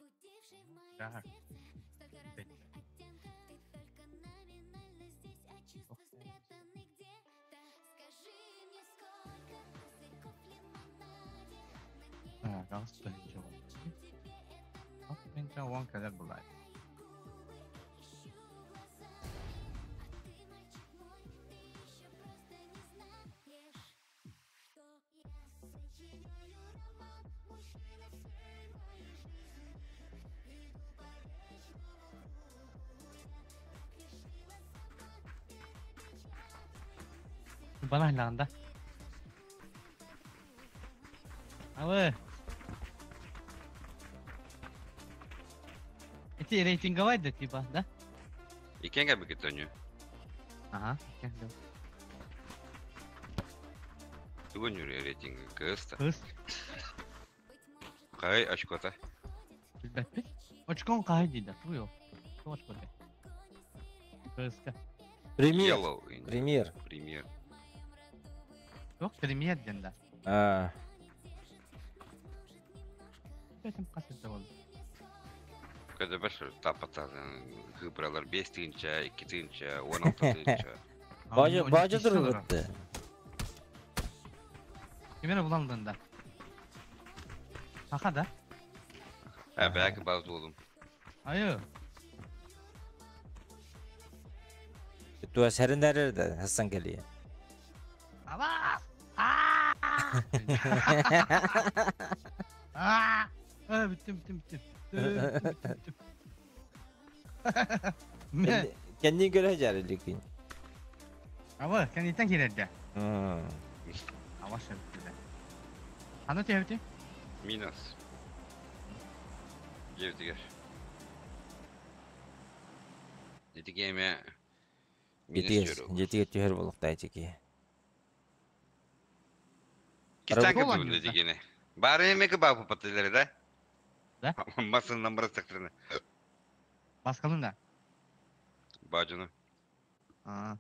Так. Так, алыс тыһыынча буолла. Алыс тыһыынча уон кэлэр булай. Бана хилаанда. Абы. Эти рейтинговай да типа, да? Икенге бикетоню. Ага, иккен Тугун юре рейтинг кыста. Кыз. Кай очкота. Билбэппит. Очкон кай дейdi, туйо. Ту очко де. Кызка. Премьер. Yellow. Премьер. Премьер. Yok, премьер ден да. А, Этим касырда болду. Когда башыр тапата выбралар 5 тысяча, 2 тысяча, 16 тысяча. Бажа, бажа турбутты. Кемере буландында. Аха да? Ha belki bazı oğlum. Айы. Туа сәріндәрер да, Хасан кәлия. Абас! Аа! Аа! Биттим, биттим, биттим. Биттим, биттим. Мен. Кәнни көрә жарылыкын. Абы, кәнитен килерде. Аваш битти. Аны тебти? Минус. Девтигер. Этигеме минус Жетигер, жүрү. жетигер түһөр болуқтай чеки. Китанка Раболан бүгүн юзда. дегене. Бары эмеки бапы патылары да? Да? Масындан бара сактырны. Баскалын да. Бажыны. Аа.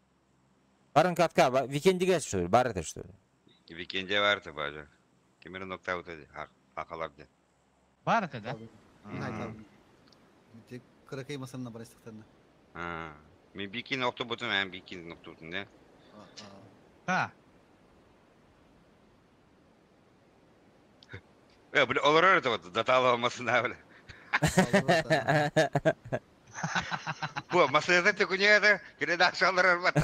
Барын катка, викендиге что ли, бар это что ли? Викенде бар та бажы. Кемери нокта өтөдү. Акалар де. Бар это да? Тек кыракай масанна бар истактарына. А. Мен бикин октобутум, мен бикин октобутум да. Ха. Э, бile олор это вот датала алмасын да биле. Бу масада төкүнө кире да шалар арбат.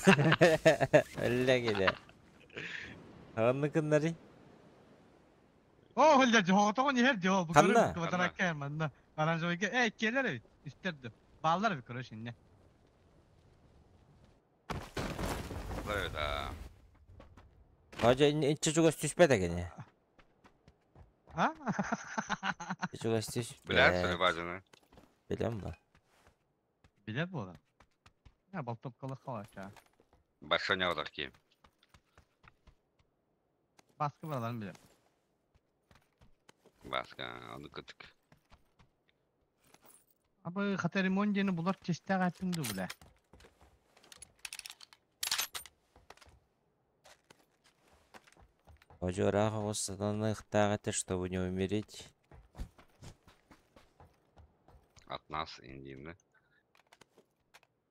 Әллә килә. Анны кыннары? О, хөлдө жоғотоғын ер жоо. Бу Ханна? көрүп квадракка манна. Оранжевыйга э келер бит. Истерди. Балдар бит короче инне. Да. Бажа инче чугас түспәт экен. А? Чугас түс. Билер söyle бажыны. Билем ба. Билер болар. Я болтопкалы калача. Башка не одак ки. Баскы бараларын билем. Баска, аны кытык. Абы хатаримон дени булар честәг аттыңды биле. Бажа раха осыдан тагы чтобы не умереть. От нас индимде.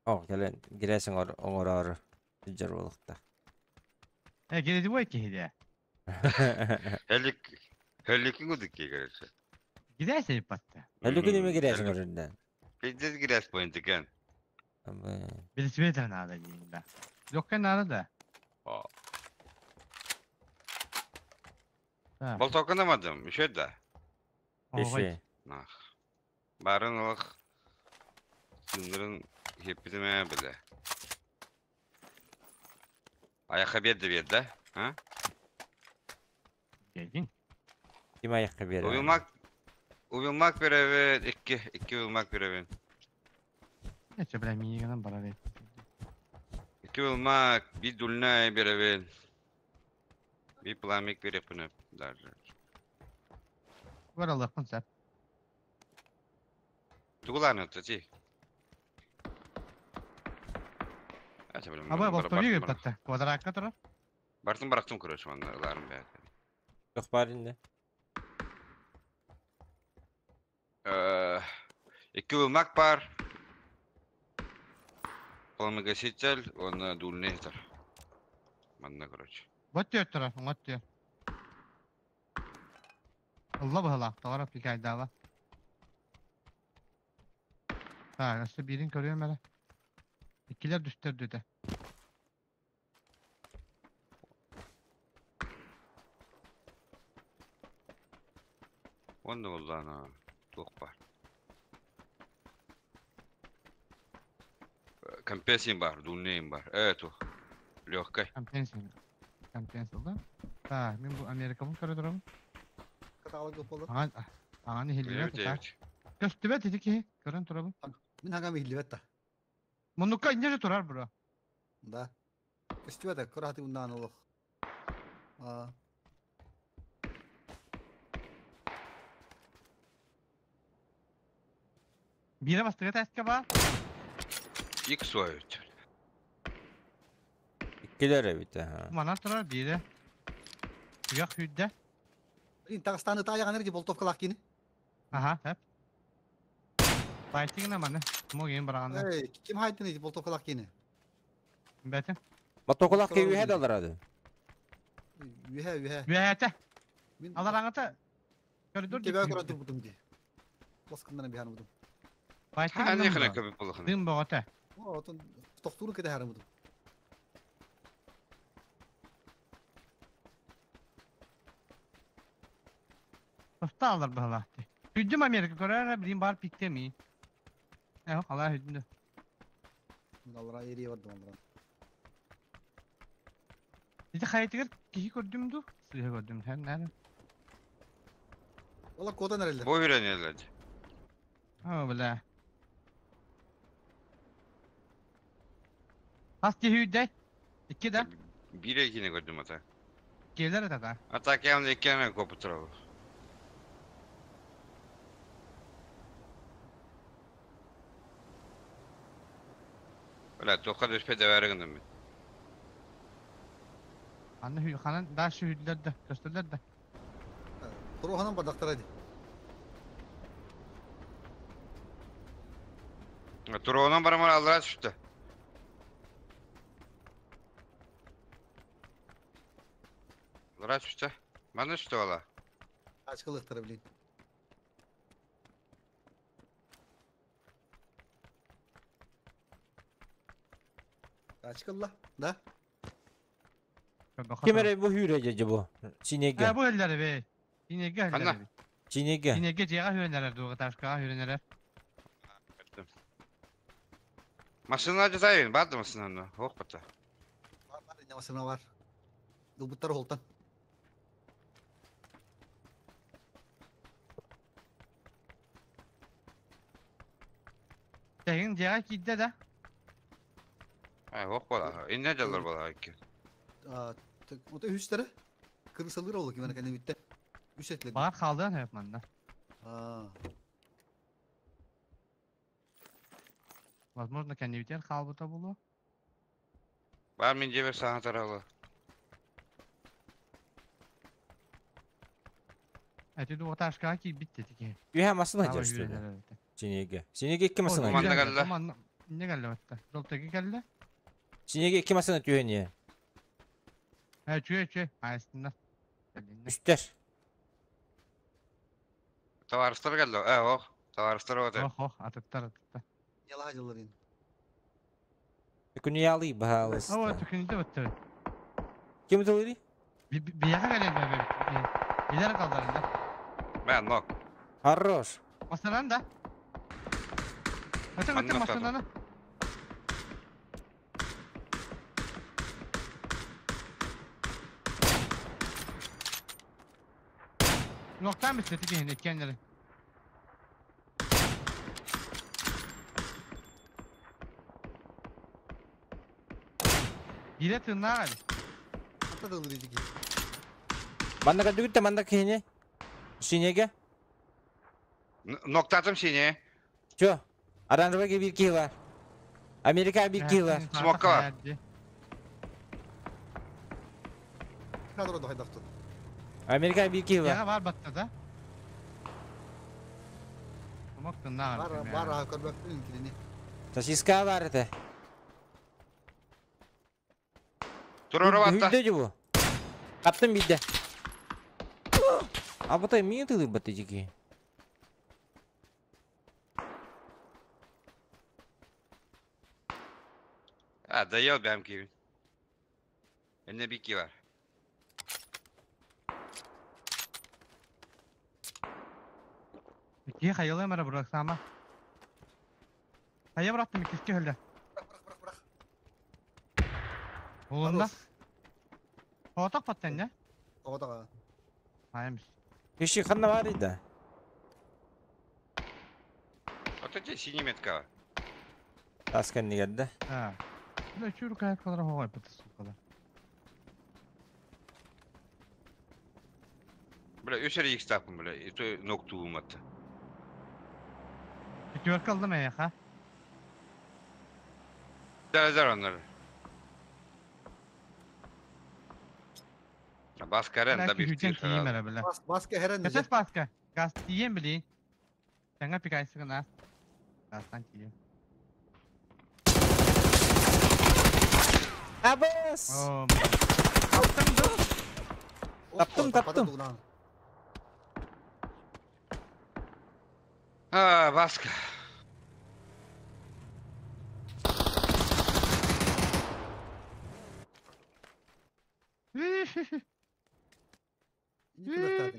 О, келен, киресиң оңорор жыр болукта. Э, келеди бой кеһиде. Хелик хеликин гудик ки короче. Гидәсе ипатты. Әлі күнеме киресиң орындан. Пиздец грязь point экен. Велосипед надо дейін да. Легкая надо да. Так. Болтокунамадым, еще да. Еше. Нах. Барын ылых. Сындырын хеппитиме биле. Аяққа берді берді, да? А? Келдин. Ким аяққа берер? Уилмак Уилмак беребин, икки, икки уилмак беребин. Нече бля минигенен бара бер. Икки уилмак, bir дульная беребин. Bir пламик берепин даже. Бар Аллахын сәп. Тугуланы ти. Абай болтовик өппәтте. Квадратка турар. Бартын барактым короче, манна, ларым бә. Жоқ бар инде. Икки уилмак бар. Пламегаситель, он дульный этер. Манна, короче. Вот тиөр турар, оңот тиөр. Алла быһала, товар пикайдала. Так, өссө бирин көрүөм эрэ. Иккилер түстер дүтэ. Он да боллана туох бар. Компенсин бар, дульный бар. Тух. Легкой. Компенсия. Компенсия да? Так, мен бу Америкабын көрө турабын. Каталог болар. Аңа аңаны хиллибет Evet, так. evet. Көстүбэт ити киһи, көрөн турабын. Мин хагам ихлибет та. Муннукка инне турар бура. Да. Көстүбэт көрө хаты ундан олох. А. Бире бастыга тәскә ба. Икс ойт. Иккилер бит, ха. Манан турар бире. Уяк хүддә. Блин, Тагыстаны таяган эрди болтовкалах кини. Аха, хәп. Байтыгына маны. Моген бараганда. Эй, ким хайтын эди болтовкалах кини? Бәтен. Мотокулак кеби хәд алар. Үһә, үһә. Бәтә. Мин Алар аңата. Коридор Тебе көрө турбутум ди. Баскындан бихан будум. Ha, ne kadar köpek balığı. Дым богата. О, отон тохтуру кеде харам будум. Тоста алар бала. Хүддүм Америка көрөр, билин бар пиктеми. Э, алар хүддү. Мин алара эри бардым алара. Ити хайтыгыр кихи көрдүм ду? Сыйы көрдүм. Һән нәре? Ола кодан эрелер. Бу үйренелер. О, бля. Хас ти хүддэ. Икки да. Bir ekini gördüm ata. Келер ата. Ата кемде иккене көпүтүрөбү. Öyle тоққа түспе де бәрігіндім мен. Анны хүй ханан да шу хүдлер да, көстөлөр да. Туруханан бардактар эди. Туруғынан барамар алдыра түшті. Алдыра түшті. Мана түшті бала. Ачкылыктыр блин. Ачкылла, да? Ким эре бу хүрө же бу? Чинеге. Э, бу эллер бе. Инеге Анна. эллер. Чинеге. Инеге жега хүренелер дуга ташка хүренелер. Машина жатайын, барды машинаны. Оқ бата. Бар бар, инне бар. Дылбыттар холтан. Тегин жега кидде да. Ай, оқ бала. Инне жалар бала икки. А, Ота үстері. Кырсалыр олу кимene кәне битте. Үс этлер. Бар калды хеп манда. А. Возможно, кәнебитер калбыта болу. Бар мен жебер саған таралы. Эти дуга ташка ки битте тике. Үһә машина жүрсү. Чинеге. Чинеге икки машина. Манна келди. Не келди батта. Жолтеги келди. Чинеге икки машина түйөне. Э, чүе чүе. Айсында. Үстер. Товарыстар келді. Э, оқ. Табаарыстар оҕото. Ох, ох, атыттар, атыттар. Ялаһа дьылларын. Күнүялый Ава, баһаалыста. түкүнүдэ баттар. Ким тылыри? Бияха кэлэн бэ. Билер kalдарында. Мен нок. Хорош. Масынан да. Өтөн Манна өтөн ұстадым. масынан. Noktан bitti тикин эккенleri. Бире тыннаа гали. Ата да ылыр дики. Манна кадүгүттэ манна кихине. Шинеге. Ноктатым сине. Чё? Оранжевый бир киһи бар. Америка бир киһи бар. Смокка бар. Кадро да хайдафтын. Америка бир киһи бар. Яга бар батта да. Смок тыннаа Бар гали. бар аха көрбөппүн килини. Сосиска бар это. Турору батта. Хүлдө бу. Каптым бидде. Абытай миң тылыр батты жеки. А, даял бәм кибин. Энне бики бар. Икки хайылы мара быраксама. Хайа бырактым икки хөлдө. Бырак бырак бырак бырак. Олунда. Отак баттан я. Оҕотоҕо. Хайымыз. Киши ханна бар иди. Вот эти синий метка бар. Таскан нигерде. Ha. Бля, чур каякалар хоғай бата сукалар. Бля, өсер икс тапым, бля. Это нокту уматты. Четверка алдым аяқа. Зар onları. Баскарен да bir Хүтен кийим әрі білі. Бас баска херен Кәсес баска. Газ тием білейін. Жаңа пикайсығын ас. Газтан тием. Абас! О, Таптым ду. Таптым, таптым. А, баска.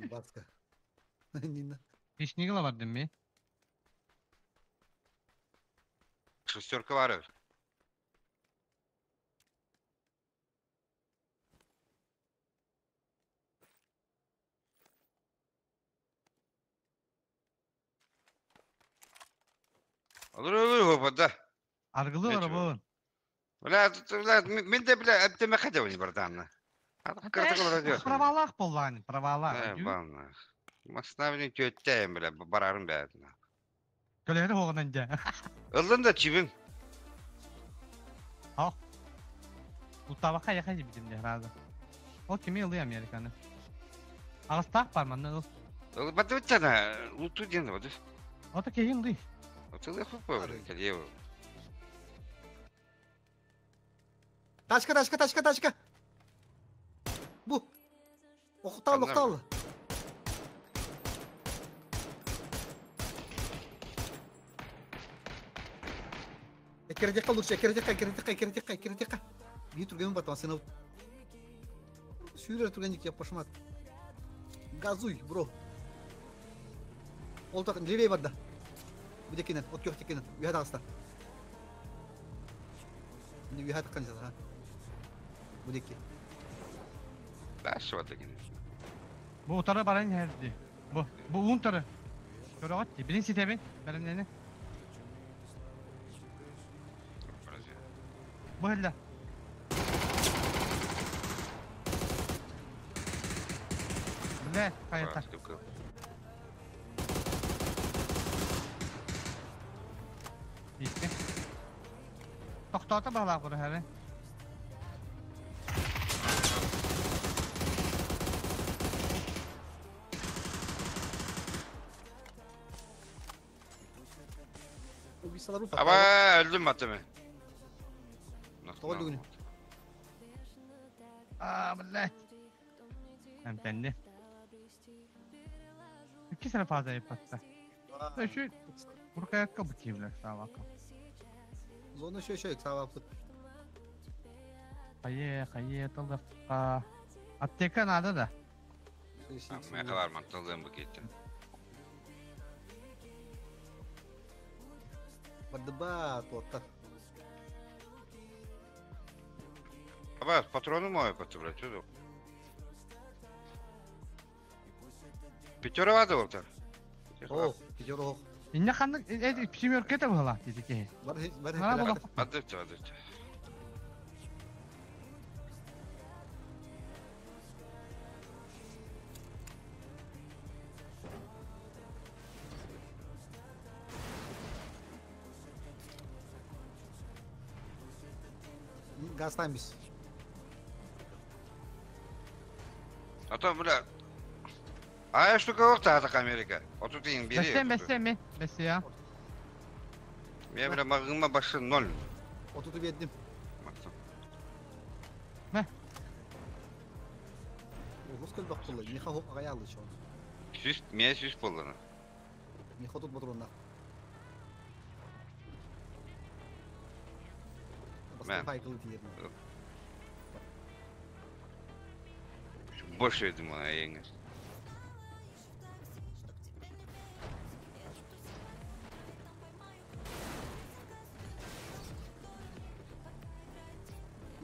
Баска. Нина. Пешнигіла бар ми? Шестерка var. Olur olur bu da. Аргылы Ne бар чего? бұл. Бля, бля, мен де бля, әбдеме қайда ойны барданна. Правалақ болған, правалақ. Масна төттәйім бля, барарым бәрін. Көлері оғынан жа. Ылдын да чибин. Ұлтабаққа яқа жібідім де, разы. Ол кеме ылы Американы. Ағыстақ бар манны ыл. Баты өттәна, ұлту ден оды. Ота кейін ылы. Отылы хуп бля, кәле. Тачка тачка тачка тачка. Бу. Оқтал Анна. оқтал. Эккередекка лучше, эккередекка, эккередекка, эккередекка, эккередекка. Би турген батан сен. Сүйрер турген жик яппашмат. Газуй, бро. Ол так левей барда. Бу декенен, от көх декенен. Уя дагыста. Не уя таккан жаса. Бу деки. Даш вот деген. Бу утары баран herdi. Бу, бу ун тары. Көрөҕөт дии. Билин ситэбин, бәрэмнэни. Бу хэллэ. Бля, хайата. Икки. Тохтоото баһалаах куру хәрэ. Убийсалар бу. Аба, öldüm батымы. Тоҕо дүгүнү. Аа, блядь. Эмтэнни. Икки сэрэ фаза иппатта. Şu buruk ayakkabı kiyimler sağ Зона еще еще саабаппыт. Хайе, хайе, тылдахха. Аптека надо да. Мен бар мантылдым бу кетти. Бардыба туотта. Аба, патроны мой патроны, что тут? Пятеро вады болтар. О, пятеро ох. Инне ханнык семерка это была, дедики. Бар бар. Мана була. Адыпчы, адыпчы. Газтан бис. А то, бля... А штука yok da Amerika. Otuz biri. Бесен, бесен ми. Бесе ya. Я, бля, мағыма башы ноль. Отуту бердим. Мә. Улус көл бак булла. Миха хоп агаялы чон. Сүз, мен сүз болдыны. Миха тут патронна. Мә. Баста хайкыл тиерин. Бош едим ona yenge.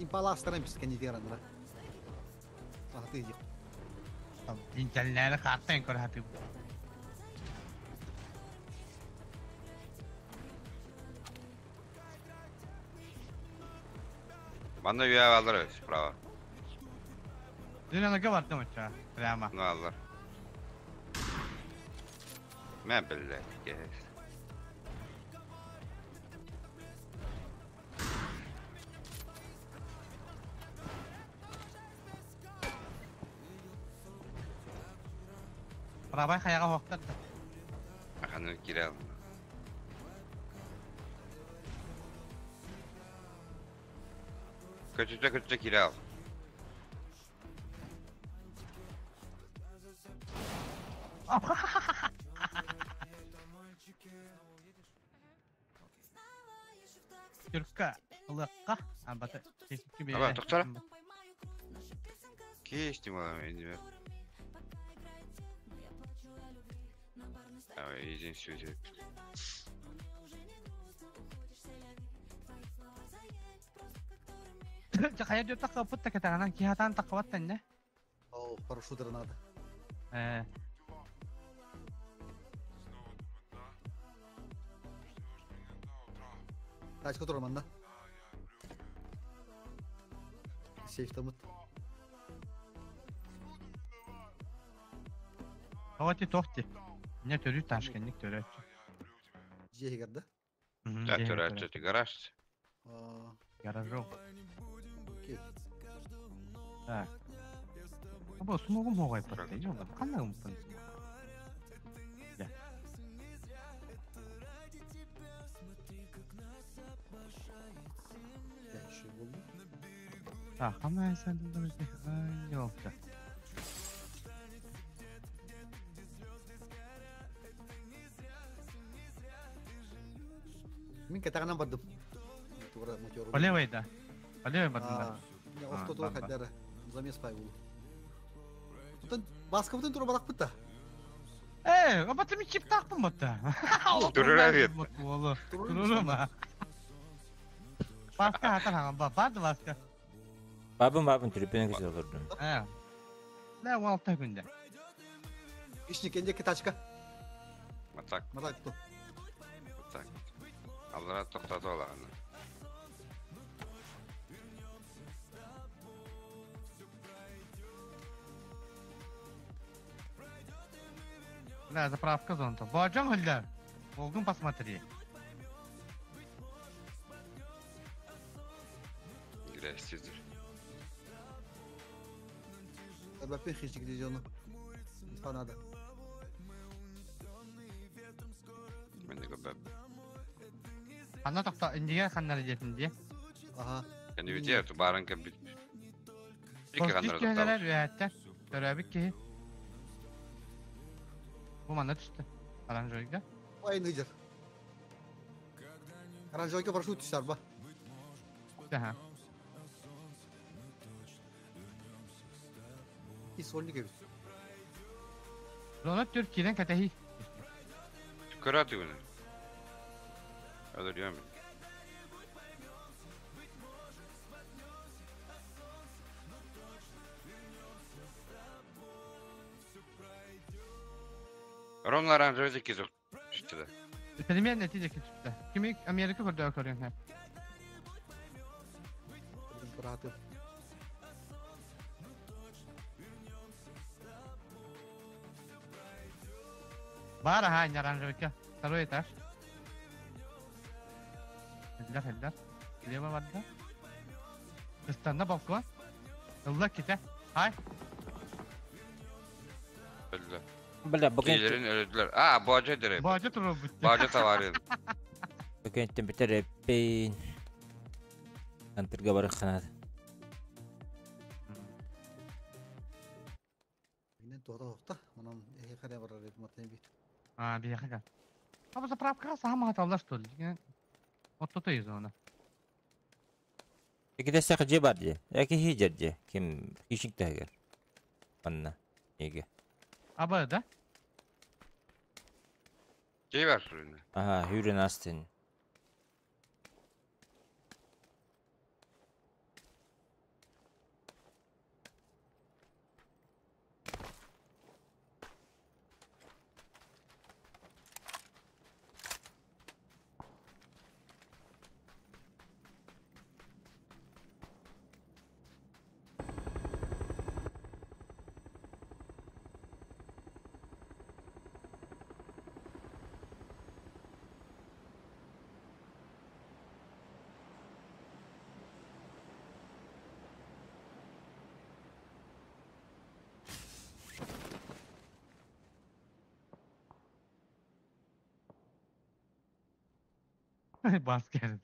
Импала астаран бис кенетерандра. Ах ты иди. Интеллere karttan kör happy. Bana üye alır справа. Dün ana vardı mı ça? Прямо. Ну alır. Мен блядь, yes. Рабай хаяга хоқтар. Аханы кире ал. Kötüte kötüte kire al. Türkka, ılıkka. Ambata. Kesinlikle bir. Aba, doktora. Geçtim oğlum elime. Ama izin sözü. Хайа дип такы пытта кетаган кихатан такы не? О, парашютер надо. Э. Тачка турманда. Сейф тамыт. Тоти тохти. Не төрү ташкенник төрөчү. Жеге да? Да, төрөчү, гараж. Гаражок. Окей. Так. Бу смогу могай патта. Жок, кандай умтун? Я еще болду. Так, кандай сәлдер? Ай, ёпта. Мен кетагынан бардым. Тура мотор. Полевой да. Полевой бардым да. Не, А, авто тура бар, бар. хаддара. Замес пай болду. Бутан баска бутан тура барак бутта. Э, абата ми чип такпын батта. Турура бет. Болу. Турура ма. Баска хатар хаган ба, барды баска. Бабын бабын түріппен кесе олырдым. Э. Не, 16 күндө. Ишник кенде тачка. Матак, Матак ту. матак. Аллара тоқтатып алағаны. Да, заправка зонта. Бажан хылдар. Болгун посмотри. Грязь Баппен хищник дизиону. Инфа надо. Мен де көп. Ханна тохто индиге ханнар диэтин дии. Ага. Кәне өте, барын кәм бит. Екі қандыра Киһилэр тоқтабыз. үөһэттэ. Төрөөбүт киһи. Бу манна түстэ. Оранжевыйга. Айныжыр. Оранжевойга парашют түсер ба. Ага. И сольник эбит. Зона Türkiye'den katehi. Көрәті күні. Öldürüyorum. Ромна оранжевый кизок. Что Пример netice küçükte. Kimi Amerika көрдө көрүн. Братым. Бар ага оранжевый. Второй этаж. Эллер эллер. Лево барда. Кыстанна балкон. Ылла ките. Ай. Öldüler. Бля, бүгін Кейлерин öldüler. А, божа дерек. Бажа туру бүттү. Бажа товары. Бүгін бітер эппейн. Контрга бар ханат. Мен тоғда тоқта. Онан эхе қарай барар едім атын бит. А, бияха. А bu заправка сама аталар что ли? Вот тут и зона. Икide сақ же бар же. Яки хижер же. Ким хишик тагер. Анна. Неге. Аба да? Кей бар сүрүнө. Ага, хүрен астын. Бас geldi.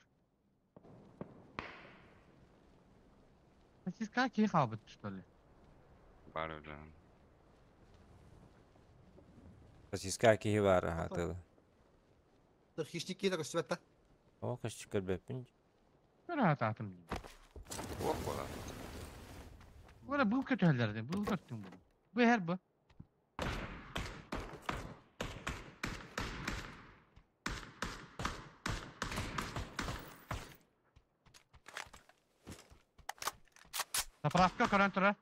Siz как ехал что ли? Бар öyle. Сиска кихи бар аха тыл. Хищник кейлер көстүбэт та. О, кышчы көрбөппүн. Rahat atım. Ох, бола. Böyle bu kötü ellerde. Bu kötü bu. Bu her bu. Заправка көрөн турар.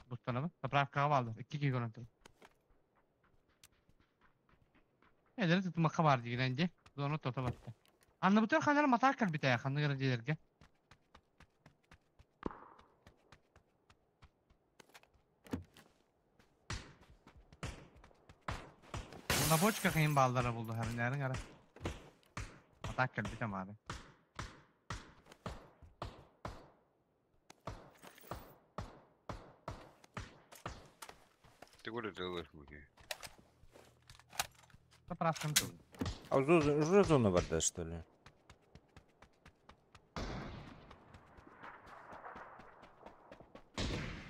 Бустанабы. Заправкаға балды. 2 көрөн турар. Элери тутмакка бар дегенде. Зону тота батты. Анны бүтөр ханар матакар битә ханны гәрәҗәләргә. На бочка кыйын балдары булды һәр нәрең ара. Матакар битә мары. Ты куда делаешь, муки? Заправкам тул. А уже зона бар да, что ли?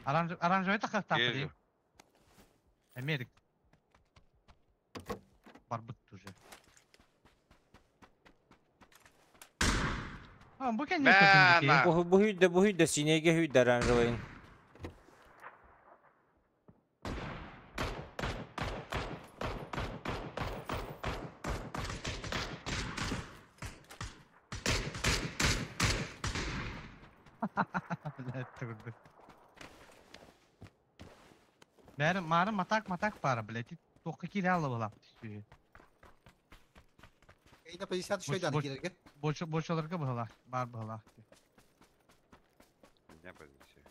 Аранж оранжевый тахта Келді. тапты. Америк. Бар бит уже. А, бу кән Мә, мә. Бу бу хүдде бу хүдде синеге хүдде оранжевый. Блядь, турды. Бәрі мары матак матак бары, блядь. Тоққа келе алып алап түсі. Эйна позиция Бош- шойдан бош- кейлерге. Больше большаларга бұғыла, бар бұғыла. Не позиция.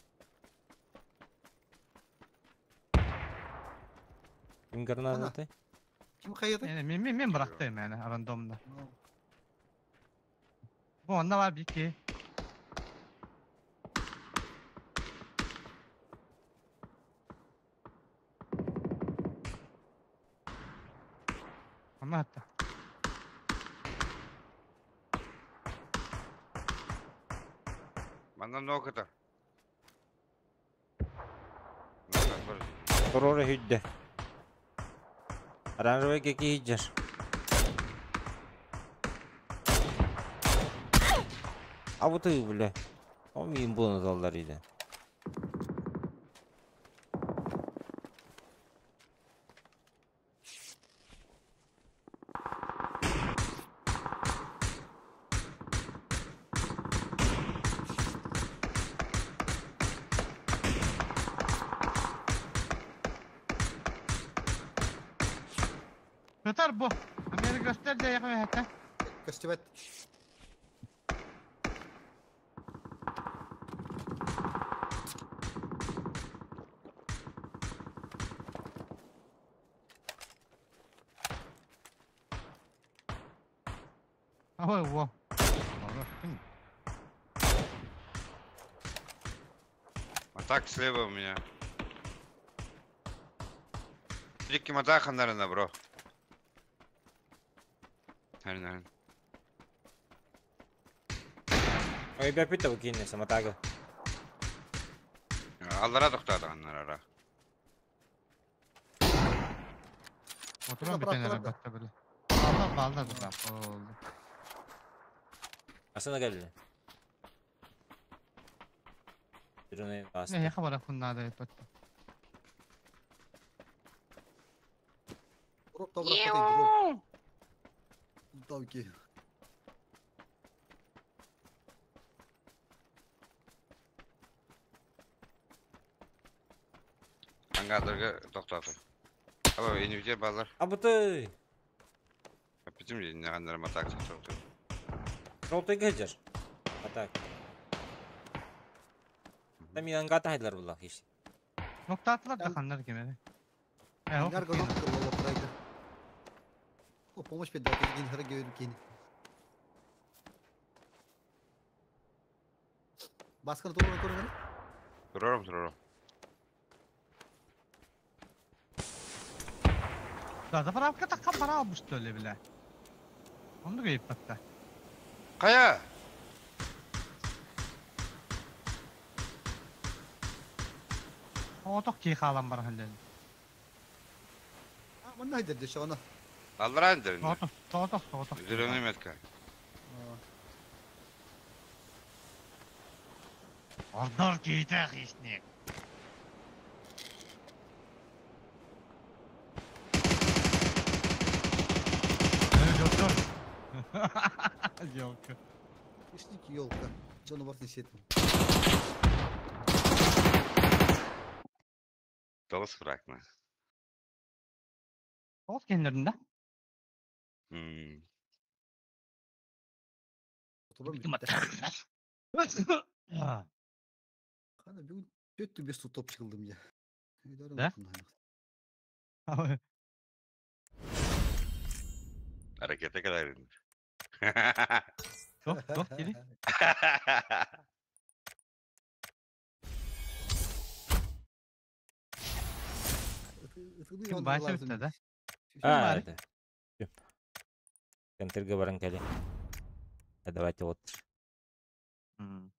Ким гранаты? Ким хайыды? Мен мен мен бырақтым әне рандомда. Бу онда бар bir ki. Ama hatta. Манна ноката. Манна бар. Турора хүдде. Оранжевый какие идешь? А вот и, бля. Он им был на иде. Öter bu. Amerika göster de yakın hatta. Көстүбэт. Ой, во. А так слева у меня. Дикий матахан, наверное, бро. Наверное. Ой, бя пита выкине самотага. Аллара тоқтады ара. Oturan bir tane batta böyle. Allah balda da oldu. Asana geldi. Drone bastı. Ne yakın var bunlarda batta. Drop da bırak drop. Tabii ki. Angarlarga тоқтады. Аба, инвитер балар. А вот ты. Битим же, не андар матак тоқтады. Желтый геджер. А так. Там и ангата хайдлар була хиш. Nokta attılar da kanlar gemeri. E, o Ангар готов кылып пройды. О, помощь бед дати гин хара гөйрү кин. Басканы туры көргөн. Турарым, турарым. Da заправка takka para almıştı öyle bile. Onu da kayıp hatta. Kaya! O tok ki halan bar halleri. Манна хайдер дөшө ана. Аллара индер. Тоғытық, тоғытық, тоғытық. Зеленый метка. Ордор кейті хишник. Елка. Ишник елка. Жону бар сетим. Тоғыз фрагма. Тоғыз kendilerinde. Hmm. Отурам битте. Кана бүгүн төрт бес топ чыгылдым я. Да? Harekete kadar indir. Çok çok geri. Kim başa bitti de. А, это. Контрга баран кали. Давайте вот. Hmm.